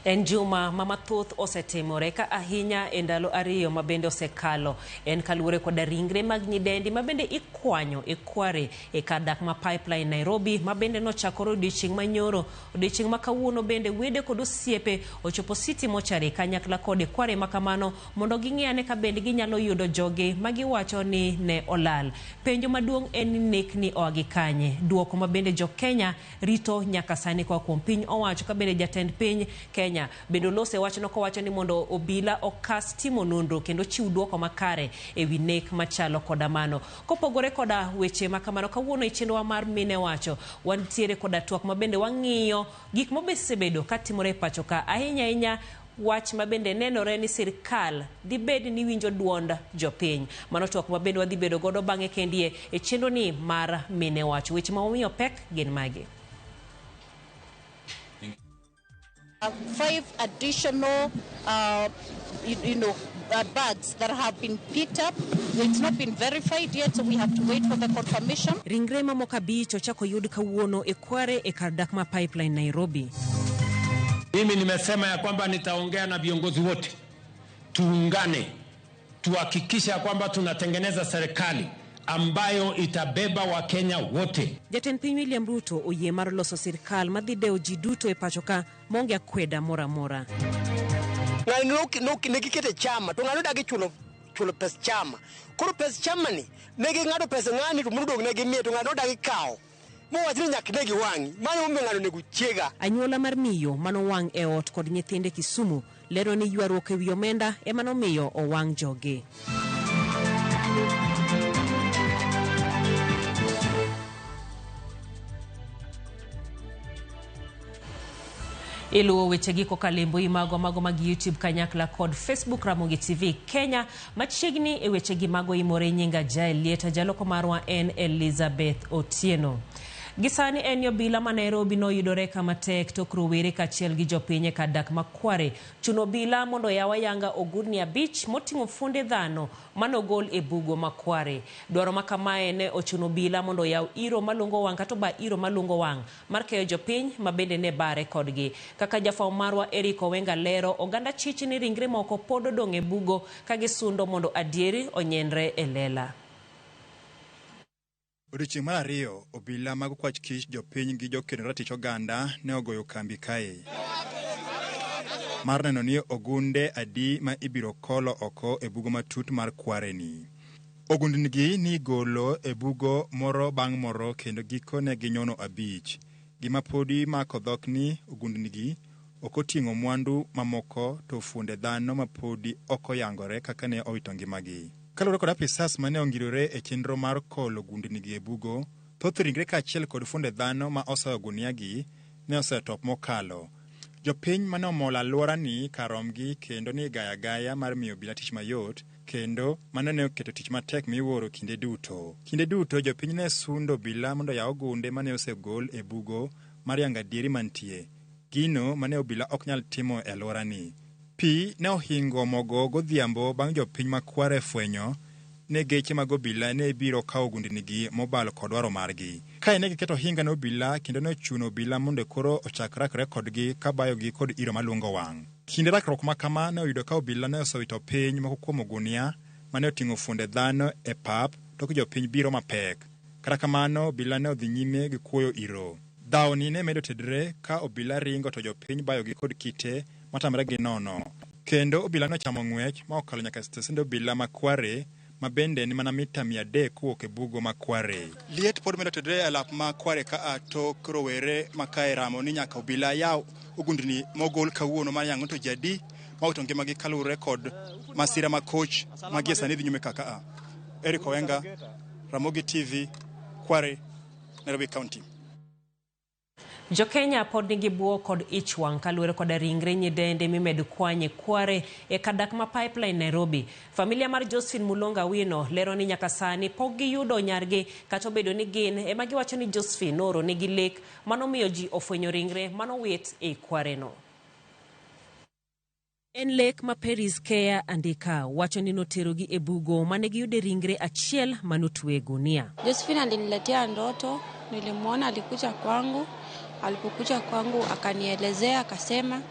En juma ma mathoth osetimore ka ahinya e ndalo ariyo ma bende osekalo. En kaluwore koda ringre mag nyidendi ma bende ikwanyo e kware e kar dak ma Pipeline Nairobi ma bende nochakore odiochieng' manyoro. Odiochieng' ma kawuono bende wede kod osiepe ochopo City Mortuary kanyakla kod e kware ma kamano mondo ging'i ane ka bende ginyalo yudo jogi ma giwacho ni ne olal. Penjo maduong' en ni nekni oa gi kanye? Duoko ma bende jo Kenya rito nyaka sani koa kuom piny owacho ka bende jatend piny Kenya bende olose wachno kowacho ni mondo obila okas timo nonro kendo chiw duoko makare e wi nek machalo koda mano. Kopogore koda weche ma kamano, kawuono e chenrowa mar Mine Wacho wantiere koda twak ma bende wang'iyo gik mosebedo katimore e pacho ka, ahinya ahinya wach ma bende nenore ni sirkal dibed ni winjo duond jopiny. Mano twak ma bende wadhi bedo godo bang'e kendie e chenro ni mar Mine Wacho. Weche ma wamiyo pek gin magi. 5 additional bags that have been picked up. It's not been verified yet, so we have to wait for the confirmation. Ringre mamoko abich ochako yud kawuono e kware e kar dak ma Pipeline Nairobi. Mimi nimesema ya kwamba nitaongea na viongozi wote, tuungane, tuhakikishe ya kwamba tunatengeneza serikali ambayo itabeba Wakenya wote. Jatend piny William Ruto oyie mar loso sirkal madhi dewo ji duto e pacho ka maonge akweda moro amora. Ng'ani ne giketo e chama to ng'ani odagi chulo pes chama. Koro pes chama ni ne ging'ado pes ng'ani to mondo odong' ne gimiye to ng'ani odagi kawo. Mowach ni nyaka ne giwang'i. Mano emomiyo ng'ano onego chiega. Anyuola mar miyo manowang' e ot kod nyithinde Kisumu lero ni ywaruok e wi omenda ema nomiyo owang' jogi. Iluwo wechegi kokalo e mbui magwa mago mag YouTube kanyakla kod Facebook Ramogi TV Kenya. Machiegni e wechegi mago imore nyinga Jael Lieta, jaloko marwa en Elizabeth Otieno. Gisani en ni obila ma Nairobi noyudore kama tek tok rowere kaachiel gi jopiny e kar dak ma Kware chuno obila mondo oyaw ayanga ogurni abich moting'o funde dhano manogol e bugo ma Kware. Dwaro ma kamae ne ochuno obila mondo oyaw iro malungo wang' kata oba iro malungo wang' mar keyo jopiny ma bende ne bare kodgi. Kaka jafwambo marwa Eric Owenga lero, oganda chich ni ringre moko pod odong' e bugo ka gisundo mondo adieri onyenre e lela. Odiochieng' mar ariyo, obila mag okwach kich, jopiny gi jokedo ratich oganda ne ogoyo kambi kae mar neno ni ogunde adi ma ibiro kolo oko e bugo matut mar Kware ni. Ogundnigi ni igolo e bugo moro bang' moro kendo giko ne ginyono abich. Gima podi mako dhok ni ogundnigi ok oting'o mwandu mamoko to fuonde dhano ma podi ok oyangore kaka ne owito ngimagi. Kaluwore kod apisas mane ongirore e chenro mar kolo gundnigi e bugo, thoth ringre kaachiel kod fuonde dhano ma osoyo guniagi ne osetop mokalo. Jopiny mane omolo alworani kar romgi kendo ni gaya gaya mar miyo obila tich mayot kendo mano ne oketo tich matek miwuoro kinde duto. Kinde duto jopiny ne sundo obila mondo oyaw ogunde mane osegol e bugo mar yango adieri mantie. Gino mane obila ok nyal timo e alworani. Pi ne ohingo mogo godhiambo bang' jopiny ma Kware fwenyo ne geche mag obila ne biro kawo gundnigi mobalo kod dwaro margi. Kae ne giketo ohinga ne obila kendo ne ochuno obila mondo koro ochak rakre kodgi ka bayogi kod iro malungo wang'. Kinde rakruok ma kama ne oyudo ka obila ne osewito piny moko kuom ogunia mane oting'o fuonde dhano e pap tok jopiny biro mapek. Kata kamano obila ne odhi nyime gi kuoyo iro. Dhawni ne medo tedre ka obila ringo to jopiny bayogi kod kite matamre gi nono. Kendo obila nochamo ng'wech ma okalo nyaka stesend obila ma Kware ma bende ni mana mita 300 kowuok e bugo ma Kware. Liet pod medo tedre e alap ma Kware ka a tok rowere ma kae ramo ni nyaka obila yaw ogundni mogol kawuono mar yango to ji adi ma owito ngimagi kaluwore kod masira ma koch ma gie sani dhi nyime kaka a. Eric Owenga, Ramogi TV, Kware, Nairobi County. Jo-Kenya pod nigi buok kod ich wang' kaluwore koda ringre nyidende mimedo kwany e Kware e kar dak ma Pipeline Nairobi. Familia mar Josephine Mulonga Awino lero ni nyaka sani pok giyudo nyargi kata obedo ni gin ema giwacho ni Josephine nooro negi lek manomiyo ji ofwenyo ringre manowit e Kwareno. En lek ma Peris Keya Andika wacho ni noterogi e bugo mane giyude ringre achiel manotwe e gunia. Josephine aliniletea ndoto, nilimwona alikuja kwangu, alipokuja kwangu akanielezea akasema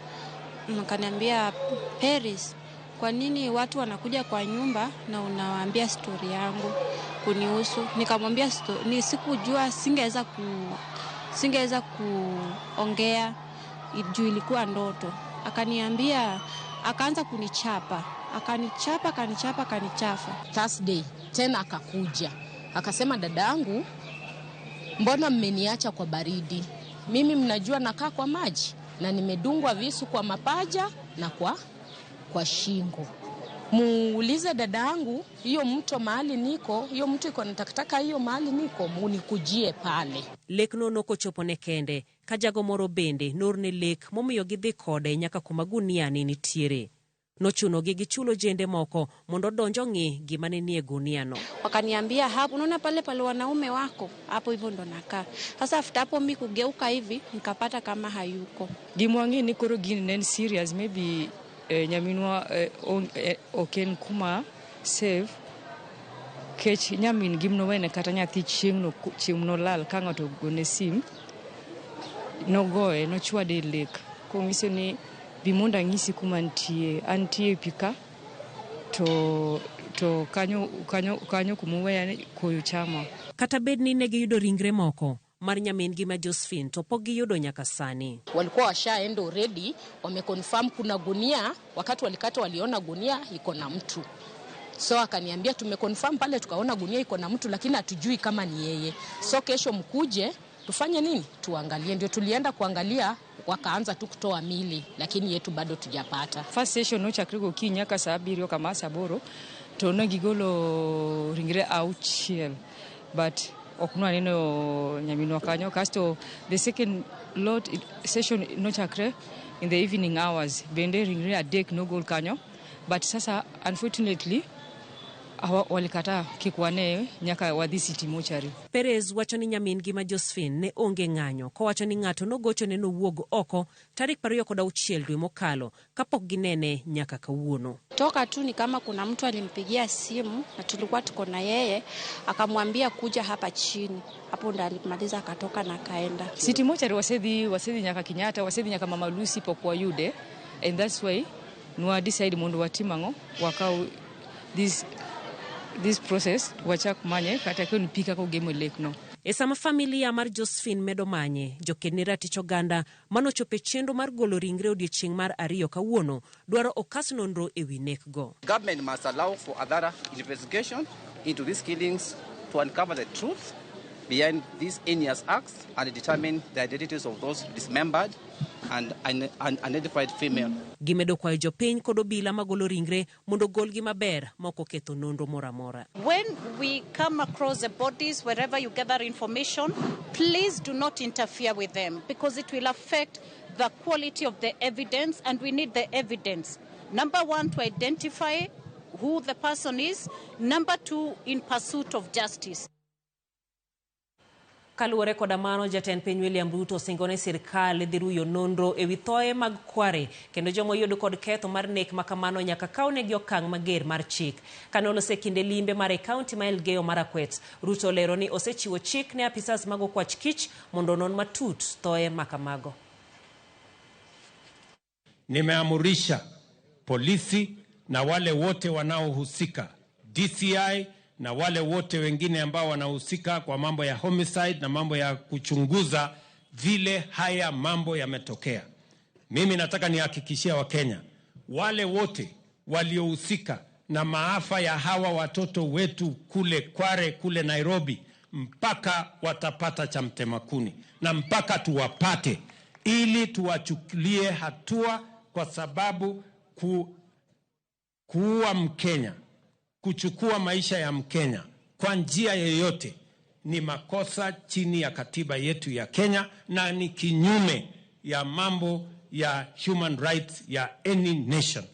Akaniambia, Paris, kwa nini watu wanakuja kwa nyumba na unawaambia stori yangu kunihusu? Nikamwambia ni sikujua, singeweza kuongea juu ilikuwa ndoto. Akaniambia, akaanza kunichapa, akanichapa, akanichapa, akanichafa. Thursday tena akakuja akasema, dadangu, mbona mmeniacha kwa baridi? Mimi mnajua nakaa kwa maji na nimedungwa visu kwa mapaja na kwa shingo. Muulize dadangu, hiyo mto mahali niko, hiyo mto iko na takataka, hiyo mahali niko, munikujie pale. Lek no nokochopo ne kende, ka jago moro bende norne lek momiyo gidhi kode nyaka kuma gunia ne nitiere. Nochunogi gichulo jende moko mondo odonj ong'i gima ne nie gunia no. Wakaniambia hapo, unaona pale pale wanaume wako hapo, hivyo ndo nakaa sasa. After hapo mi kugeuka hivi nikapata kama hayuko. Gima wang'e ni koro gini ne en serious, maybe nyaminwa ok en kuma safe kech nyamin gi nowene kata nyathi chieng'no chieng' nolal ka ng'ato ogone sim nogoye nochwade e lek kong'ise ni bi mondo ang'isi kuma antie antie e pi ka to kanyo kanyo kanyo kumuweya koyo chama. Kata bed ni ne giyudo ringre moko mar nyamin-gi ma Josephine to pok giyudo nyaka sani. Walikuwa washaenda already, wameconfirm kuna gunia. Wakati walikata waliona gunia iko na mtu, so akaniambia tumeconfirm pale tukaona gunia iko na mtu, lakini hatujui kama ni yeye, so kesho mkuje tufanye nini, tuangalie. Ndio tulienda kuangalia, wakaanza tu kutoa mili, lakini yetu bado tujapata. First session nochakre gokinyi nyaka sa abiriyo kama sa aboro to ne gigolo ringre auchiel, but ok nwaneno nyaminwa kanyo. Kasto the second lot session nochakre in the evening hours, bende ringre adek nogol kanyo, but sasa unfortunately walikataa kik wane nyaka wadhi City Mortuary. Perez wacho ni nyamin-gi ma Josephine ne onge ng'anyo kowacho ni ng'ato nogochone nowuog oko tarik 26 dwe mokalo kapok ginene nyaka kawuono. Toka tu ni kama kuna mtu alimpigia simu na tulikuwa tuko na yeye, akamwambia kuja hapa chini. Hapo ndo alimaliza akatoka na akaenda. City Mortuary wasedhi nyaka Kenyatta, wasedhi nyaka Mama Lucy pok wayude, and that's why nwa decide mondo watim ang'o, wakaw this process wachak manye kata ka pi kaka ogemo e lek no. E sama familia mar Josephine medo manye, joked ne ratich oganda manochopo e chenro mar golo ringre odiechieng' mar ariyo kawuono dwaro okas nonro e wi nekgo. Government must allow for a thorough investigation into these killings to uncover the truth behind these heinous acts and determine the identities of those dismembered and unidentified female. Gimedo kwayo jopiny kod obila magolo ringre mondo ogolgi maber ma ok oketho nonro moro amora. When we come across the bodies, wherever you gather information, please do not interfere with them because it will affect the quality of the evidence, and we need the evidence. Number one, to identify who the person is. Number two, in pursuit of justice. Kaluwore koda mano, jatend piny William Ruto osingo ni sirkal dhi ruyo nonro ewi thoye mag kware kendo joma oyud kod ketho mar nek ma kamano nyaka kawnegi okang' mager mar chik. Kane oloso e kinde limbe mare e kaunti ma Elgeyo Marakwet, Ruto olero ni osechiwo chik ne apisas mag okwach kich mondo onon matut thoye ma kamago. Nimeamurisha polisi na wale wote wanaohusika, DCI na wale wote wengine ambao wanahusika kwa mambo ya homicide na mambo ya kuchunguza vile haya mambo yametokea. Mimi nataka nihakikishia Wakenya, wale wote waliohusika na maafa ya hawa watoto wetu kule Kware, kule Nairobi, mpaka watapata cha mtema kuni na mpaka tuwapate ili tuwachukulie hatua, kwa sababu kuua Mkenya, kuchukua maisha ya Mkenya kwa njia yoyote ni makosa chini ya katiba yetu ya Kenya na ni kinyume ya mambo ya human rights ya any nation.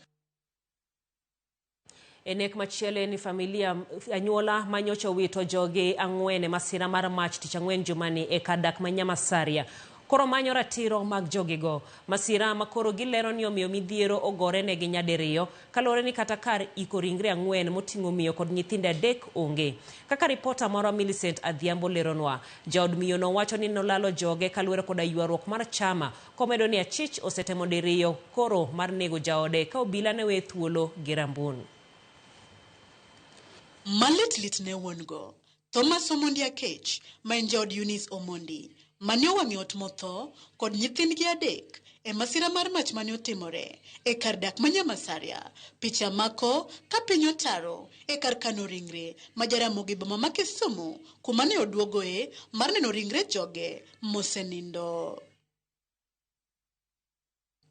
E nek machielo en ni familia anyuola manyocha owito jogi ang'wen e masira mar mach tich ang'wen jumani e kar dak ma Nyamasaria. Koro manyo ratiro mag jogigo. Masira ma koro gilero ni omiyo midhiero ogore negi nyadiriyo kaluwore ni kata kar iko ringre 4 moting'o miyo kod nyithindo 3 onge. Kaka ripota marwa Millicent Adhiambo leronwa, jaod miyo no wacho ni nolalo joge kaluwore koda ywaruok mar chama, komedo ni achich osetemo diriyo koro mar nego jaode ka obila ne weye thuolo gi rambun. Malit lit ne wuon go Thomas Omondi Akech, ma en jaod Eunice Omondi, mane owang'e ot motho kod nyithindgi 3 e masira mar mach mane otimore e kar dak ma Nyamasaria. Picha mako ka piny otaro e kar kano ringre ma Jaramogi boma ma Kisumu, kuma ne oduogoe mar neno ringre joge mosenindo.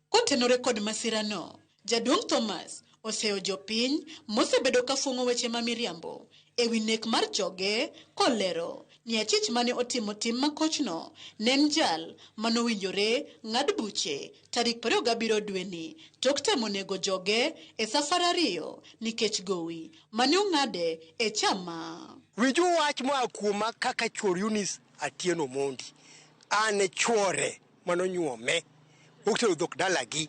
Kotenore kod masirano, jaduong' Thomas oseyo jopiny mosebedo ka fuong'o weche ma miriambo ewi nek mar joge, kolero ni achich mane otimo tim makochno ne en jal manowinjore ng'ad buche tarik 27 dweni tok temo nego joge e safar 2 nikech gowi mane ong'ade e chama. Winju wach moa kuoma kaka chuor Eunice Atieno Omondi. An e chuore manonyuome, otero dhok dalagi.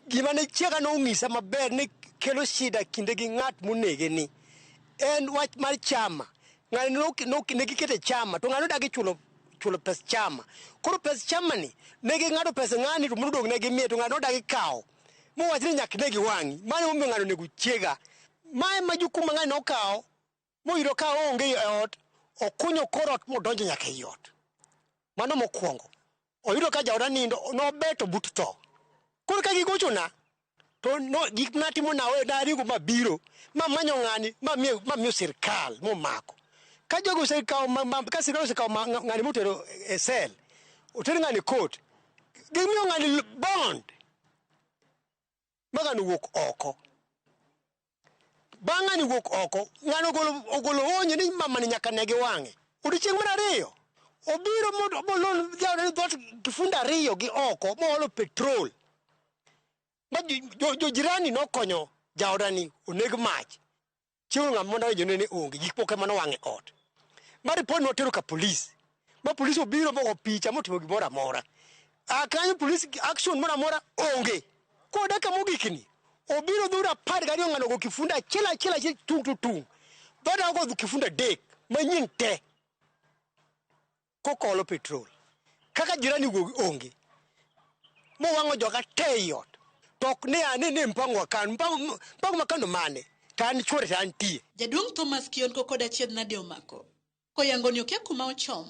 Gima ne chiega nong'isa maber ni kelo shida kinde gi ng'at monege ni en wach mar chama. Ng'ani ne gikete chama to ng'ani odagi chulo pes chama. Koro pes chama ni ne ging'ado pes ng'ani to modong' ne gimiye to ng'ani odagi kawo. Mowach ni nyaka negi wang'i. Mano emomiyo ng'ano onego chiega. Mae ma jukumu ma ng'ani nokawo moyudo ka oonge e ot, okunyo kor ot modonjo nyaka ei ot. Mano mokwongo. Oyudo ka jaoda nindo, nobeto but tho. Koro ka gigochona to no gik natimo nawe naringo mabiro mamanyo ng'ani mamiyo sirkal momako. Ka jogo osekawo ka sirkal osekawo ng'ani motero e sel, oter ng'ani court, gimiyo ng'ani bond ma ng'ani wuok oko. Bang' ng'ani wuok oko, ng'ani ogolo onyo ni mamani nyaka negi wang'e. Odiochieng' mar 2 obiro molon jaoda ni dhoot kifunda 2 gi oko moolo petrol. Ma jo jirani nokonyo jaodani oneg mach. Chieng' ng'ama mondo winjo ni onge gik moko ema nowang' e ot. Ma ripot notero ka polis. Ma polis obiro mogo picha motimo gimoro amora. A kanyo polis action moro amora onge. Koro dakika mogik ni obiro dhura 12 ng'ano go kifunda achiel achiel achiel tung tung tung. Dhoda ogo kifunda 3 manyien te. Kokolo petrol. Kaka jirani wuogi onge. Mowang'o joga te ei ot. Tok ne ane ne mpango wakano, mpango makano mane, to an chuore to antie. Jaduong' Thomas Kionko kod achiedh nade omako, koyango ni okia kuma ochom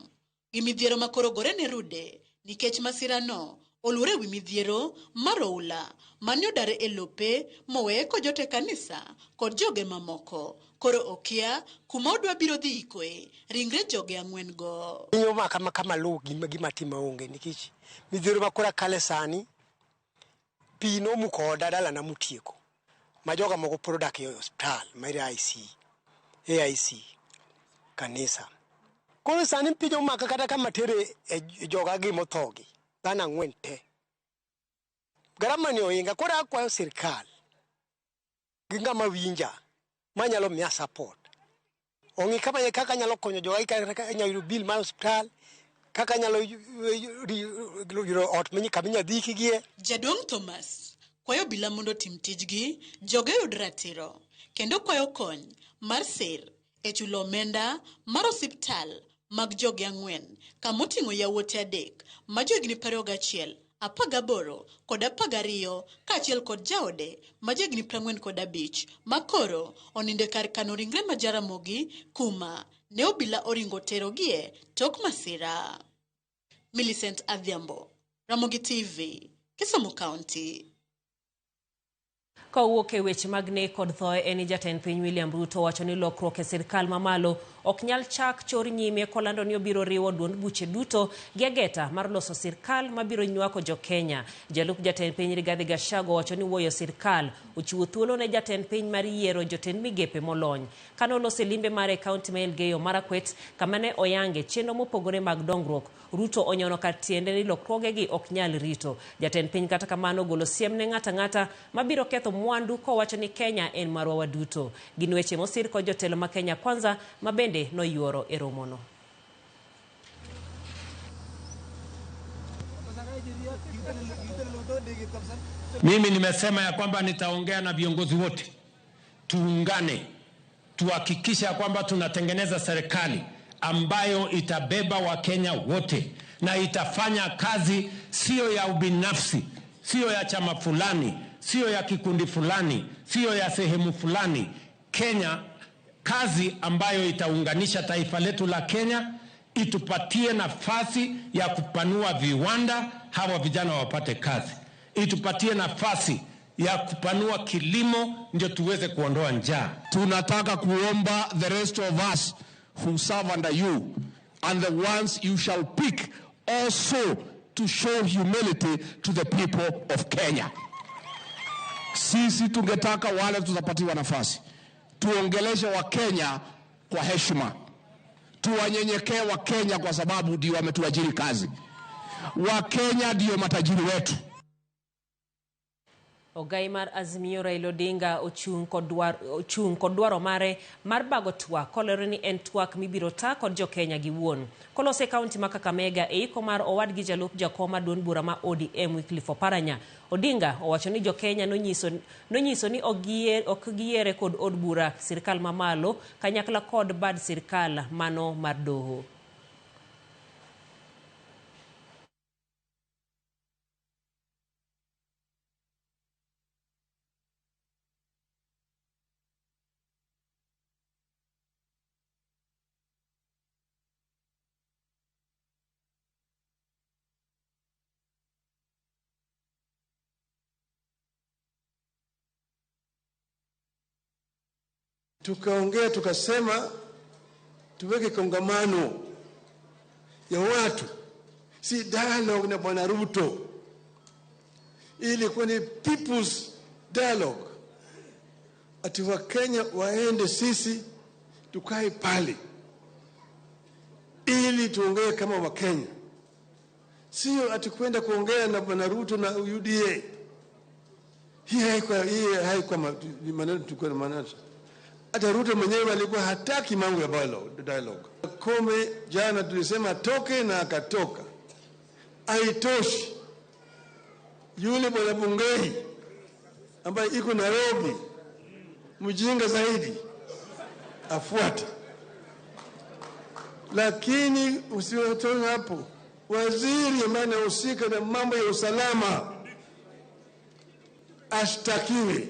gi midhiero ma koro gore ne rude nikech masirano oluwore wi midhiero mar oula mane odare e lope moweye kojot e kanisa kod joge mamoko. Koro okia kuma odwa biro dhi ikoe ringre joge 4 go. Piny omaka ma kama luwo gima timo onge nikech midhiero ma koro akale sani pi nomuko oda dalana motieko ma joga moko pod odak e osiptal mar AIC kanisa. Koro sani piny omaka kata kama tere e joga gi mothogi dhano 4 te. Garama ni ohinga. Koro akwayo sirkal gi ng'ama winja manyalo miya support ong'i kama kaka anyalo konyo joga, kaka anyalo yudo bill mar osiptal, kaka anyalo yudo ot kama inyalo dhikigie. Jaduong' Thomas kwayo obila mondo otim tijgi, joge oyud ratiro, kendo kwayo kony mar sir e chulo omenda mar osiptal mag joge 4 kamoting'o yawuote 3 ma johigni 21, 18 kod 12 kaachiel kod jaode ma jahigni 45 ma koro onindo e kar kano ringre ma Jaramogi kuma ne obila oringo terogie tok masira. Millicent Adhiambo, Ramogi TV, Kisumu County. Kowuok e weche mag nek kod thoe en ni jatend piny William Ruto wacho ni lokruok e sirkal mamalo ok nyal chak chor nyime kolando ni obiro riwo duond buche duto gi ageta mar loso sirkal mabiro nywako jo Kenya. Jalup jatend piny Rigathi Gachagua wacho ni wuoyo sirkal ochiwo thuolo ne jatend piny mar yiero jotend migepe molony. Kane oloso limbe mare e kaunti ma Elgeyo Marakwet kama ne oyange chenro mopogore mag dongruok, Ruto onyono kar tiende ni lokruogegi ok nyal rito. Jatend piny kata kamano ogolo siem ne ng'ato ang'ata mabiro ketho mwandu kowacho ni Kenya en marwa waduto. Gin weche mosir kod jotelo ma Kenya Kwanza ma bende noyuoro e romono. Mimi nimesema ya kwamba nitaongea na viongozi wote, tuungane, tuhakikishe ya kwamba tunatengeneza serikali ambayo itabeba Wakenya wote na itafanya kazi sio ya ubinafsi, sio ya chama fulani, sio ya kikundi fulani, sio ya sehemu fulani. Kenya, kazi ambayo itaunganisha taifa letu la Kenya, itupatie nafasi ya kupanua viwanda, hawa vijana wapate kazi, itupatie nafasi ya kupanua kilimo, ndio tuweze kuondoa njaa. Tunataka kuomba the rest of us who serve under you and the ones you shall pick also to show humility to the people of Kenya. Sisi tungetaka wale tutapatiwa nafasi tuongeleshe Wakenya kwa heshima, tuwanyenyekee Wakenya kwa sababu ndio wametuajiri kazi. Wakenya ndio matajiri wetu. Ogai mar Azimio Raila Odinga ochung' kod dwaro mare mar bago twak kolero ni en twak mibiro ta kod jokenya giwuon. Kolose kaunti ma Kakamega e iko mar owadgi jalup jakom mar duond bura ma ODM Wycliffe Oparanya. Odinga owacho ni jokenya nonyiso ni ok giyiere kod od bura sirikal mamalo kanyakla kod bad sirikal mano mar doho. Tukaongea tukasema tuweke kongamano ya watu, si dialogue na Bwana Ruto, ili kuwa ni people's dialogue, ati Wakenya waende, sisi tukae pale ili tuongee kama Wakenya, sio ati kwenda kuongea na Bwana Ruto na UDA. Hii haikuwa maneno tulikuwa na maneno. Hata Ruto mwenyewe alikuwa hataki mambo ya dialogue. Kome jana tulisema toke na akatoka. Haitoshi. Yule bwana Bungei ambaye iko Nairobi, mjinga zaidi, afuate. Lakini usiwatoe hapo. Waziri ambaye anahusika na mambo ya usalama ashtakiwe.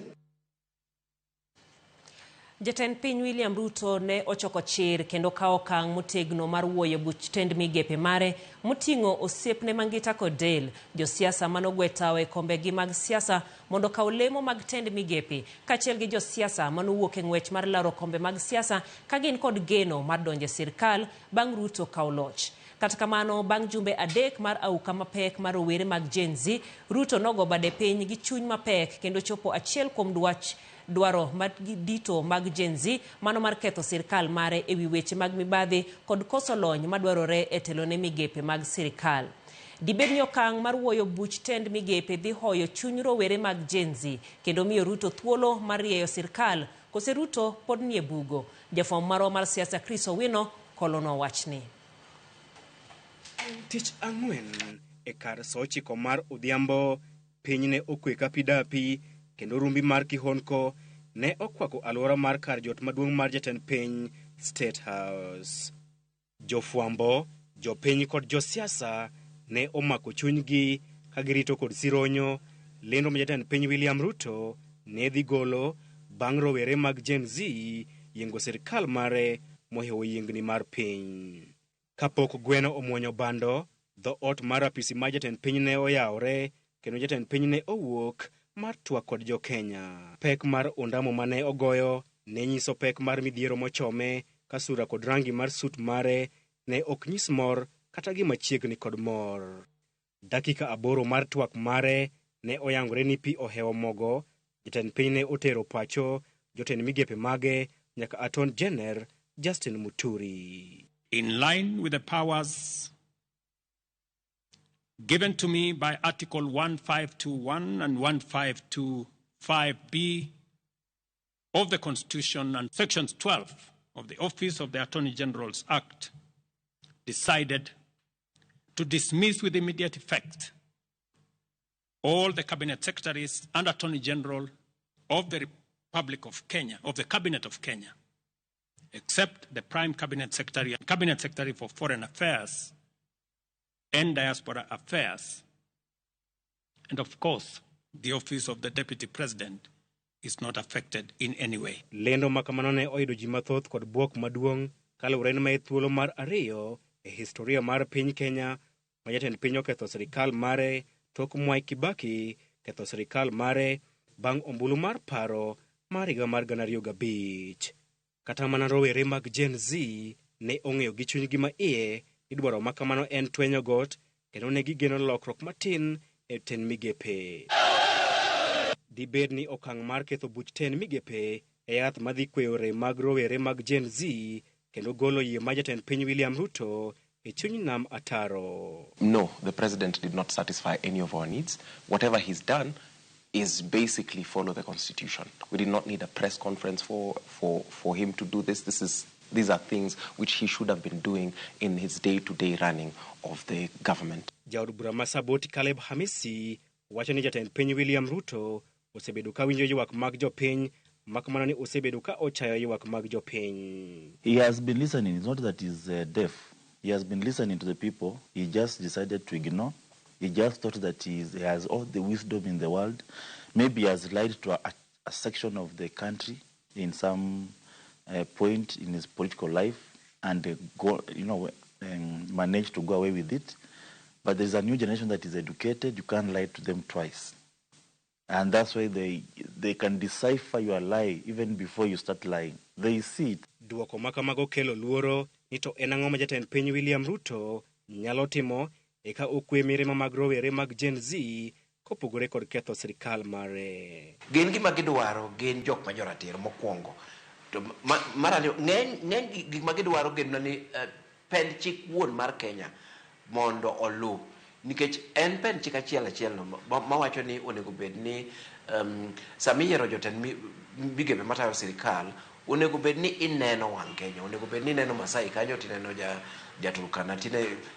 Jatend piny William Ruto ne ochoko chir kendo kawo okang' motegno mar wuoyo buch tend migepe mare moting'o osiepne Mangita kod Del, josiasa manogwe tawo e kombegi mag siasa mondo okaw lemo mag tend migepe, kaachiel gi josiasa manowuok e ng'wech mar laro kombe mag siasa ka gin kod geno mar donjo e sirkal bang' Ruto kawo loch. Kata kamano, bang' jumbe 3 mar auka mapek mar rowere mag Gen Z, Ruto nogo bade piny gi chuny mapek kendo chopo achiel kuom dwaro mag dito mag Gen Z mano mar ketho sirkal mare ewi weche mag mibadhi kod koso lony madwarore e telo ne migepe mag sirkal. Dibed ni okang' mar wuoyo buch tend migepe dhi hoyo chuny rowere mag Gen Z kendo miyo Ruto thuolo mar rieyo sirkal, kose Ruto pod nie bugo? Jafwambo marwa mar siasa Chris Owino kolono wachni. Tich ang'wen e kar saa 9 mar odhiambo, piny ne okwe ka pi dapi kendo rumbi mar kihonko ne okwako alwora mar kar jot maduong' mar jatend piny State House. Jofwambo, jopiny kod josiasa ne omako chunygi ka girito kod sironyo lendo ma jatend piny William Ruto ne dhi golo bang' rowere mag Gen Z yiengo sirkal mare mohewo yiengni mar piny. Kapok gweno omuonyo bando, dho ot mar apisi mar jatend piny ne oyawore kendo jatend piny ne owuok mar twak kod jokenya. Pek mar ondamo mane ogoyo ne nyiso pek mar midhiero mochome ka sura kod rangi mar sut mare ne ok nyis mor kata gima chiegni kod mor. Dakika 8 mar twak mare ne oyangore ni pi ohewo mogo. Jatend piny ne otero pacho jotend migepe mage nyaka Attorney General Justin Muturi. In line with the powers given to me by Article 1521 and 1525B of the Constitution and Sections 12 of the Office of the Attorney General's Act, decided to dismiss with immediate effect All the cabinet secretaries and attorney general of the Republic of Kenya, of the Cabinet of Kenya, except the Prime Cabinet Secretary and Cabinet Secretary for Foreign Affairs and Diaspora Affairs, and of course, the office of the Deputy President is not affected in any way. Lendo ma kamano ne oyudo ji mathoth kod bwok maduong' kaluwore ni mae thuolo mar ariyo e historia mar piny Kenya ma jatend piny oketho sirikal mare tok Mwai Kibaki ketho sirikal mare bang' ombulu mar paro mar higa mar 2005. Kata mana rowere mag Gen Z ne ong'eyo gi chunygi ma iye ni dwaro ma kamano en twenyo got kendo ne gigeno lokruok matin e tend migepe. Dibed ni okang' mar ketho buch tend migepe e yath madhi kweyo rem mag rowere mag Gen Z kendo golo yie mar jatend piny William Ruto e chuny nam ataro. No, the president did not satisfy any of our needs. Whatever he's done is basically follow the constitution. We did not need a press conference for him to do this. These are things which he should have been doing in his day-to-day running of the government. Jaod bura ma Saboti Caleb Hamisi wacho ni jatend piny William Ruto osebedo ka winjo ywak mag jopiny mak mana ni osebedo ka ochayo ywak mag jopiny. He has been listening. It's not that he's deaf. He has been listening to the people. He just decided to ignore. He just thought that he has all the wisdom in the world. Maybe he has lied to a section of the country in some point in his political life and managed to go away with it. But there's a new generation that is educated. You can't lie to them twice. And that's why they can decipher your lie even before you start lying. They see it. Duoko ma kamago kelo luoro ni to en ang'o ma jatend piny William Ruto nyalo timo eka okwe mirima mag rowere mag Gen Z kopogore kod ketho sirikal mare. Gin gima gidwaro gin jok ma joratiro mokwongo. To mar ariyo, ng'eny gik ma gidwaro gin ni pend chik wuon mar Kenya mondo oluw. Nikech en pend chik achiel achiel no mawacho ni onego bed ni sama iyiero jotend migepe matayo sirikal, onego bed ni ineno wang' Kenya, onego bed ni ineno Masai kanyo, tineno ja Turkana,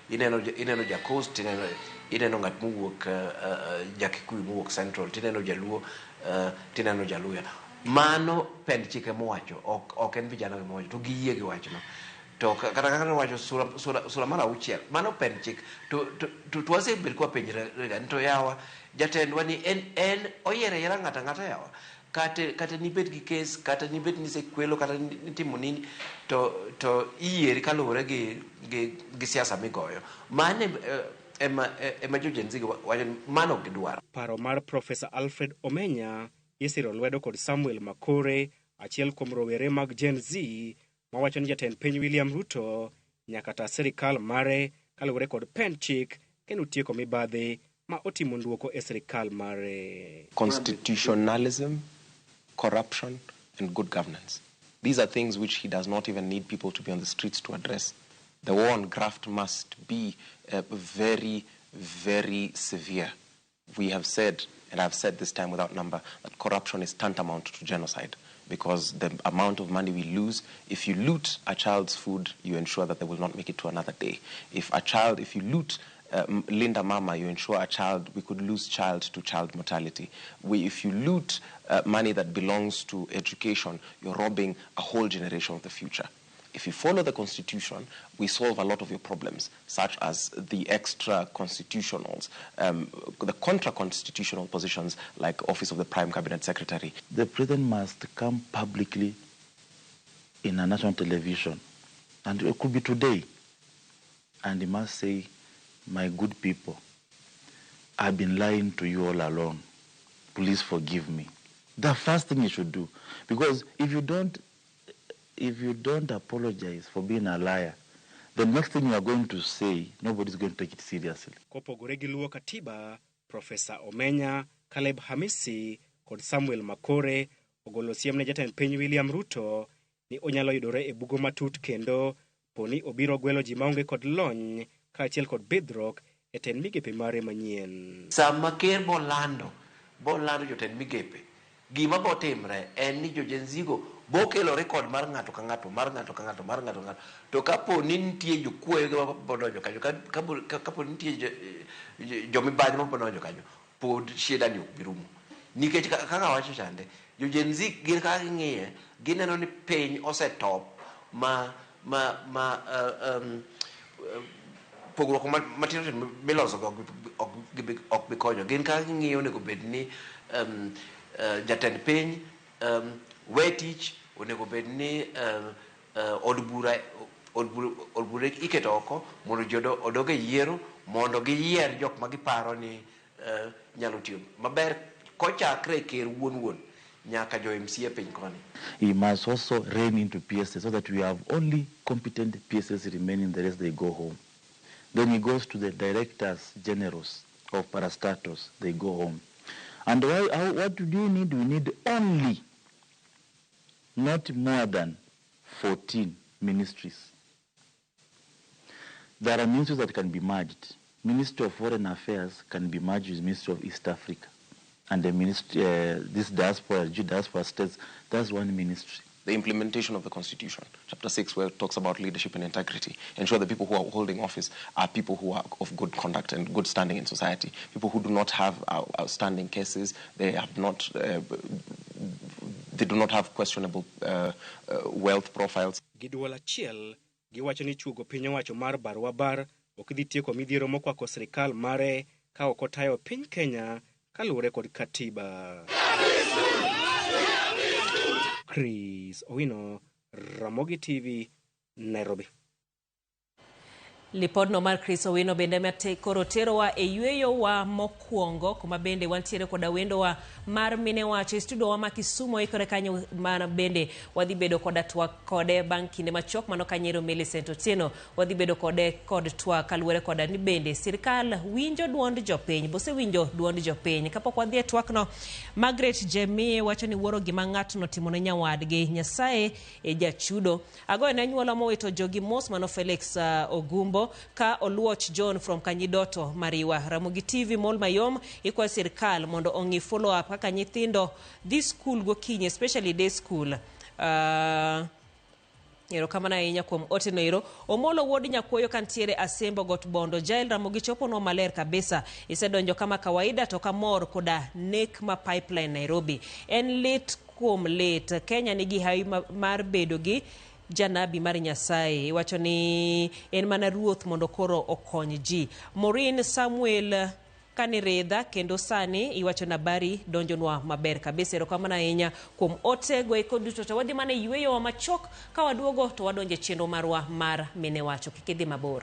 ineno ja Coast, ineno ng'at mowuok ja Kikuyu mowuok Central, tineno Jaluo, tineno Jaluya. Mano pend chike mowacho, ok en vijana mowacho, to giyie gi wachno. To kata kaka nowacho sura mar 6, mano pend chik. To wasebet kwapenjre ni to yawa, jatendwa ni en oyiero ayiera ng'ato ang'ata yawa. Kata nibed gi kes, kata nibed ni isekwelo, kata nitimo nini, to iyieri kaluwore gi siasa migoyo. Mano ema jo Gen Z wacho ni mano ok gidwar. Paro mar Profesa Alfred Omenya isiro lwedo kod Samuel Makore, achiel kuom rowere mag Gen Z, mawacho ni jatend piny William Ruto nyaka ta sirikal mare kaluwore kod pend chik kendo tieko mibadhi ma otimo nduoko e sirikal mare. Constitutionalism, corruption, and good governance. These are things which he does not even need people to be on the streets to address. The war on graft must be very, very severe. We have said, and I've said this time without number, that corruption is tantamount to genocide, because the amount of money we lose, if you loot a child's food, you ensure that they will not make it to another day. If you loot Linda Mama, you ensure a child, we could lose child to child mortality. If you loot money that belongs to education, you're robbing a whole generation of the future. If you follow the Constitution, we solve a lot of your problems, such as the extra constitutionals, the contra-constitutional positions like Office of the Prime Cabinet Secretary. The president must come publicly in a national television, and it could be today, and he must say, my good people, I've been lying to you all along. Please forgive me. The first thing you should do, because if you don't apologize for being a liar, the next thing you are going to say, nobody's going to take it seriously. Kopogore gi luwo katiba, Profesa Omenya, Caleb Hamisi kod Samuel Makore ogolo siem ne jatend piny William Ruto ni onyalo yudore e bugo matut kendo poni obiro gwelo ji maonge kod lony kaachiel kod bidhruok e tend migepe mare manyien. Sama ker bolando jotend migepe, gima botimre en ni jo Gen Z go bokelo rekod mar ng'ato ka ng'ato, mar ng'ato ka ng'ato, mar ng'ato ka ng'ato. To kapo ni nitie jokuoye ma bodonjo kanyo, kapo ni nitie jomibadhi ma bodonjo kanyo, pod shida ni ok bi rumo. Nikech kaka wacho chande, jo Gen Z gin kaka ging'iye, gineno ni piny osetop ma ma ma pogruok matindo tindo miloso go ok bi konyo. Gin kaka ging'iyo onego bed ni jatend piny we tich, onego bed ni od bura iketo oko mondo ji odog e yiero mondo giyier jok ma giparo ni nyalo tiyo maber kochakre e ker wuon wuon nyaka jo MCA piny koni. He must also rein into PSS so that we have only competent PSS remaining, the rest they go home. Then he goes to the directors generals of parastatals, they go home. And what do you need? We need only not more than 14 ministries. There are ministries that can be merged. Ministry of Foreign Affairs can be merged with Ministry of East Africa. And the ministry, this diaspora, G diaspora states, that's one ministry. The implementation of the Constitution, Chapter 6, where it talks about leadership and integrity, ensure the people who are holding office are people who are of good conduct and good standing in society, people who do not have outstanding cases, they have not, they do not have questionable wealth profiles. Gi duol achiel, giwacho ni chuogo piny owacho mar barua bar ok dhi tieko midhiero mokwako sirikal mare ka ok otayo piny Kenya kaluwore kod katiba. Chris Owino, Ramogi TV, Nairobi. Lipodno mar Chris Owino bende koro terowa e yweyo wa mokwongo kuma bende wantiere koda wendowa mar mine wacho e studio wa ma Kisumu ikore kanyo mana bende wadhi bedo koda twak kode bang' kinde machuok mano kanyero Millicent Otieno wadhi bedo kode kod twak kaluwore koda ni bende sirikal winjo duond jopiny bose winjo duond jopiny. Kapok wadhi e twakno, Margaret Jemie wacho ni wuoro gima ng'atno timo ne nyawadgi, Nyasaye e jachudo. Agoyo ne anyuola mowito jogi mos mano Felix Ogumbo ka Oluoch John from Kanyidoto Mariwa. Ramogi TV mol mayom ikwayo sirikal mondo ong'i follow up kaka nyithindo dhi school gokinyi, especially day school. Erokamano ahinya kuom oteno ero. Omolo wuod Nyakuoyo kantiere Asembo Got Bondo. Jael Ramogi choponwa maler kabisa. Isedonjo kama kawaida to kamor koda nek ma pipeline Nairobi. En lit kuom lit. Kenya nigi hawi mar bedo gi janabi mar Nyasaye. Iwacho ni en mana ruoth mondo koro okony ji. Maureen Samuel Kaniredha kendo sani iwacho na habari donjonwa maber kabisa. Erokamano ahinya kuom ote go eko duto. To wadhi mana yweyo wa machuok ka waduogo to wadonje chenro marwa mar mine wacho. Kik idhi mabor.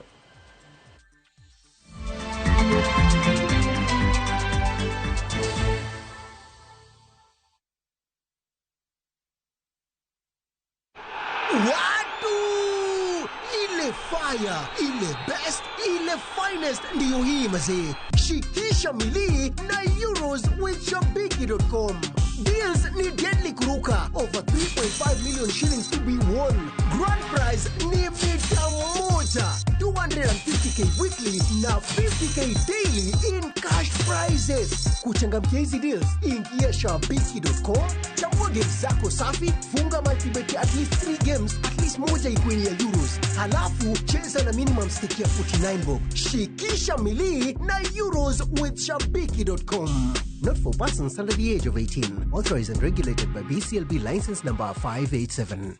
Watu! Ile fire, ile best, ile finest ndiyo hii mazee. Shikisha milii na Euros with Shabiki.com. Deals ni deadly kuruka. Over 3.5 million shillings to be won. Grand prize ni mita moja. 250k weekly na 50k daily in cash prizes. Kuchangamkia hizi deals, ingia Shabiki.com, chagua games zako safi, funga multibet at least 3 games, at least moja ikuwe ni ya Euros. Halafu cheza na minimum stake ya 49 bob. Shikisha milii na Euros with Shabiki.com. Not for persons under the age of 18. Authorized and regulated by BCLB license number 587.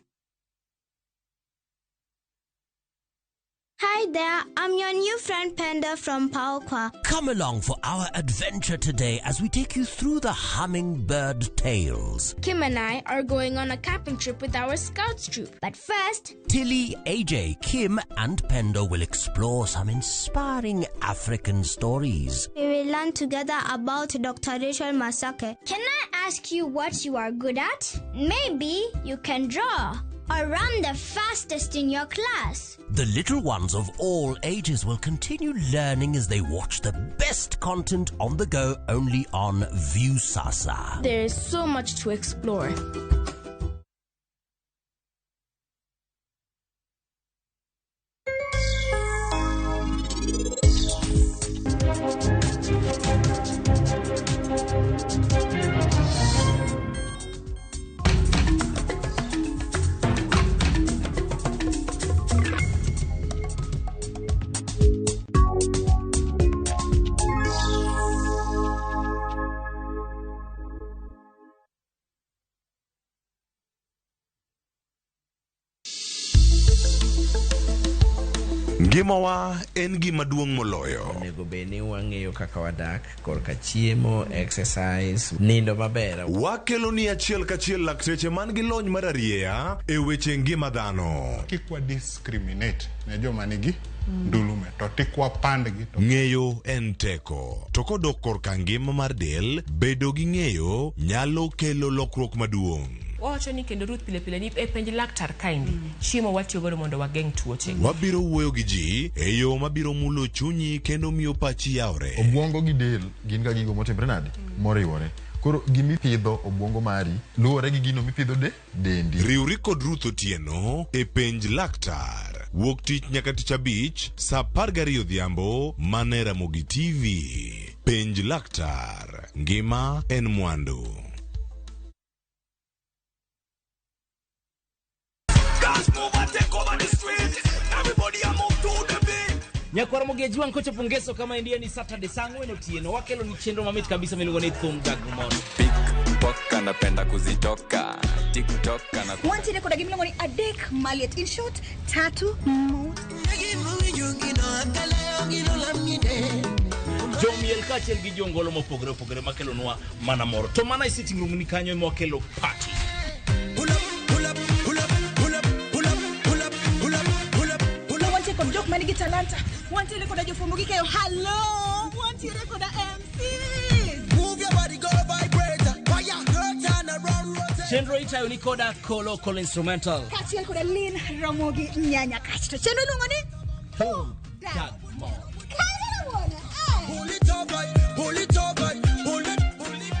Hi there, I'm your new friend Penda from Paokwa. Come along for our adventure today as we take you through the hummingbird tales. Kim and I are going on a camping trip with our scouts troop. But first, Tilly, AJ, Kim and Pendo will explore some inspiring African stories. We will learn together about Dr. Rachel Masake. Can I ask you what you are good at? Maybe you can draw or run the fastest in your class. The little ones of all ages will continue learning as they watch the best content on the go only on Viusasa. There is so much to explore. Ngimawa en gima duong' moloyo. Onego bed ni wang'eyo kaka wadak korka chiemo, exercise, nindo maber. Wakelo ni achiel kachiel lakteche man gi lony mar arieya e weche ngima dhano. Kik wa discriminate ne joma nigi ndulume to tik wapandgi to Ng'eyo en teko. To kodok korka ngima mar del, bedo gi ng'eyo nyalo kelo lokruok maduong'. Wawacho ni kendo Ruth pile pile ni e penj laktar kaendi chiemo watiyo godo mondo wageng' tuoche. Wabiro wuoyo gi ji e yo mabiro mulo chunyi kendo miyo pachi yawre. Obwongo gi del gin ga gigo motimre nade? Moriwore. Koro gimipidho obwongo mari luwore gi gino mipidho de dendi. Riwri kod Ruth Otieno e penj laktar. Wuok tich nyaka tich abich saa 12 odhiambo mana e Ramogi TV. Penj laktar. Ngima en mwandu. Nyakwar Mogeji wang' kochopo ngeso kama endiye ni Saturday saa ang'wen otieno wakelo ni chenro mamit kabisa miluongo ni Thum Dag Mor. Pickpocket anapenda kuzitoka TikTok ana Wantiere koda gimiluongo ni adek maliet. In short, tatu mot. Jomiel kaachiel gi jongolo mopogore opogore makelonwa mana mor. To mana e sitting room ni kanyo ema wakelo party. Wantiere kod jok manigi talanta. Wantiere koda jofwambo gi keyo. Hello! Wantiere koda MCs. Move your body, go vibrate. Fire, turn around, rotate. Chenro itayo ni koda Kolo Kolo Instrumental. Kaachiel koda Lin Ramogi Nyanya Kasto. Chenro iluongo ni Thum Dag Mor. Kae wuona. Pull it up, right. Pull it up, right. Pull it, pull it.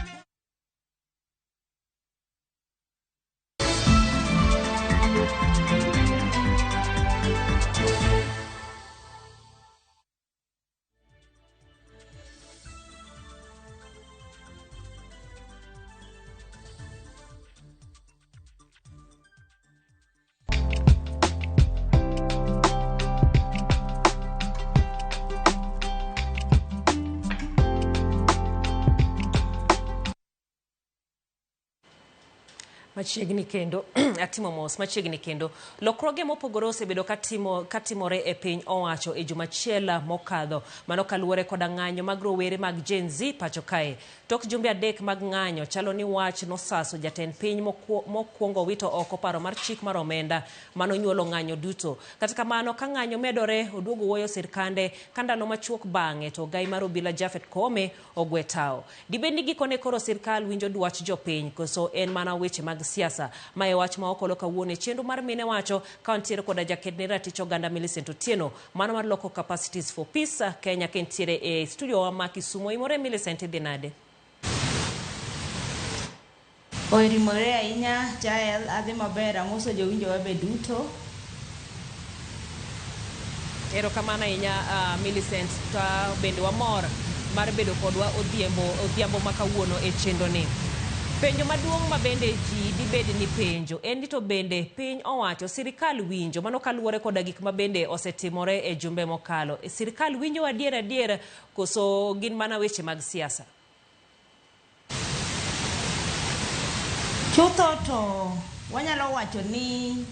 Machiegni kendo atimo mos machiegni kendo lokruoge mopogore osebedo katimore e piny owacho e juma achiel mokadho, mano kaluwore koda ng'anyo mag rowere mag Gen Z pacho kae. Tok jumbe adek mag ng'anyo, chalo ni wach nosaso jatend piny mokwongo wito oko paro mar chik mar omenda manonyuolo ng'anyo duto. Kata kamano, ka ng'anyo medore, oduogo wuoyo sirkande ka ndalo machuok bang'e to ogai mar obila Japhet Koome ogwe tao. Dibed ni gikone koro sirkal winjo dwach jopiny koso en mana weche mag siasa? Mae wach ma okolo kawuono e chenro mar mine wacho ka wantiere koda jaked ne ratich oganda Millicent Otieno mano mar loko Capacities for Peace Kenya kentiere e studio wa ma Kisumu. Imore Millicent, idhi nade? Orimore ahinya Jael, adhi maber, amoso jowinjowa be duto. Erokamano ahinya Millicent, ta bende wamor mar bedo kodwa odhiambo ma kawuono e chenro ni. Penjo maduong' ma bende ji dibed ni penjo en ni to bende piny owacho sirikal winjo, mano kaluwore koda gik ma bende osetimore e jumbe mokalo. Sirikal winjo adier adier koso gin mana weche mag siasa? Chutho to wanyalo wacho ni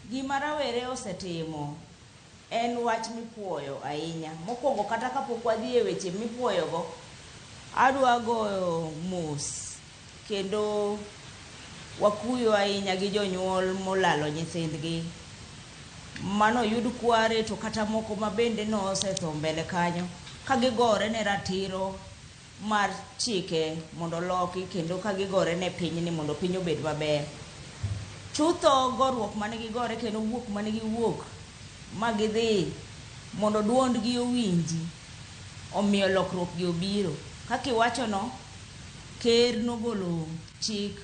gima rawere osetimo en wach mipuoyo ahinya. Mokwongo kata kapok wadhi e weche mipuoyogo, adwa goyo mos kendo wakuyo ahinya gi jonyuol molalo nyithindgi. Mano yud kware to kata moko ma bende nosetho mbele kanyo ka gigore ne ratiro mar chike mondo oloki kendo ka gigore ne pinyni mondo piny obed maber. Chutho goruok mane gigore kendo wuok mane giwuok ma gidhi mondo duondgi owinji omiyo lokruok gi obiro. Kaka iwachono, ker nogolo chik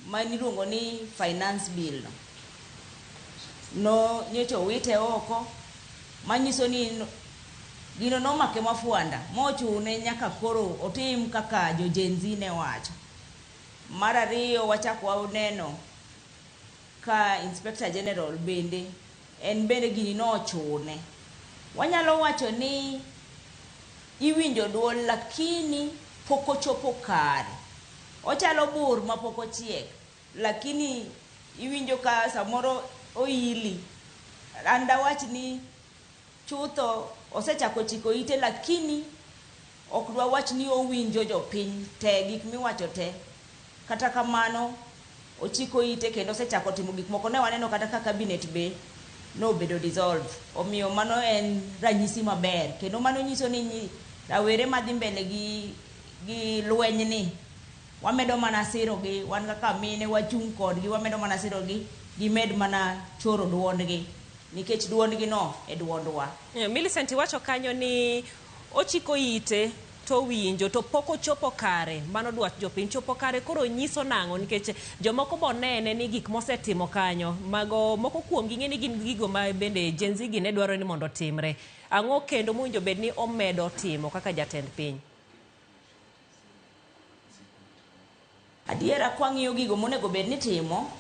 ma niluongo ni finance bill no. No nyocha owite oko manyiso ni gino nomake mafuanda mochune nyaka koro otim kaka jo Gen Z ne wacho. Mar ariyo wachak waneno ka Inspector General bende en bende gini nochune. Wanyalo wacho ni iwinjo duol lakini pok ochopo kare. Ochalo bur mapok ochiek lakini iwinjo ka samoro oili. An dawach ni Chutho osechako chiko ite lakini ok dwawach ni owinjo jopiny te gik miwacho te. Kata kamano ochiko ite kendo osechako timo gik moko. Ne waneno kata ka cabinet be nobedo dissolved. Omiyo mano en ranyisi maber. Kendo mano nyiso ni rawere madhi mbele gi lweny ni wamedo mana sirogi, wan kaka mine wachung' kodgi, wamedo mana sirogi, gimed mana choro duondgi nikech duondgi no e duondwa. Millicent, iwacho kanyo ni ochiko ite to winjo to pok ochopo kare, mano dwach jopiny. Chopo kare koro nyiso nang'o? Nikech jomoko bonene ni gik mosetimo kanyo, mago moko kuom gi ng'e ni gin gigo ma bende Gen Z gi ne dwaro ni mondo otimre. Ang'o kendo mowinjo bed ni omedo timo kaka jatend piny? Adiera kwang'iyo gigo monego bed ni timo,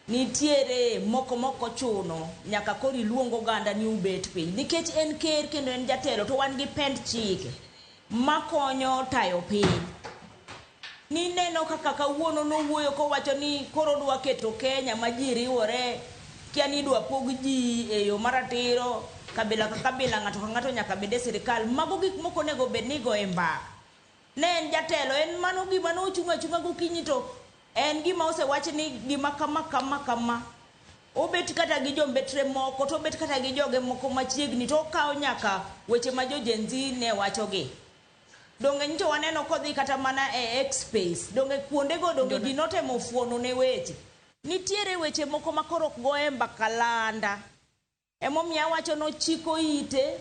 nitiere moko mok ochuno nyaka koro iluong oganda ni ubet piny. Nikech en ker kendo en jatelo to wan gi pend chike makonyo tayo piny. Nineno kaka kawuono nowuoyo kowacho ni koro odwa keto Kenya ma ji riwore, kia ni idwa pog ji e yo maratiro, kabila ka kabila, ng'ato ka ng'ato nyaka bed e sirikal. Mago gik moko onego bed ni igoye mbaka. Ne en jatelo, en mano gima nochung' achung'a gokinyi to en gima osewach ni gima kama kama kama. Obet kata gi jombetre moko, to obet kata gi joge moko machiegni, to okawo nyaka weche ma jo Gen Z ne wachogi. Donge nyocha waneno kodhi kata mana e X space, donge kuondego donge ji notemo fuono ne weche. Nitiere weche moko ma koro ok goye mbaka landa. Emomiyo awacho nochiko ite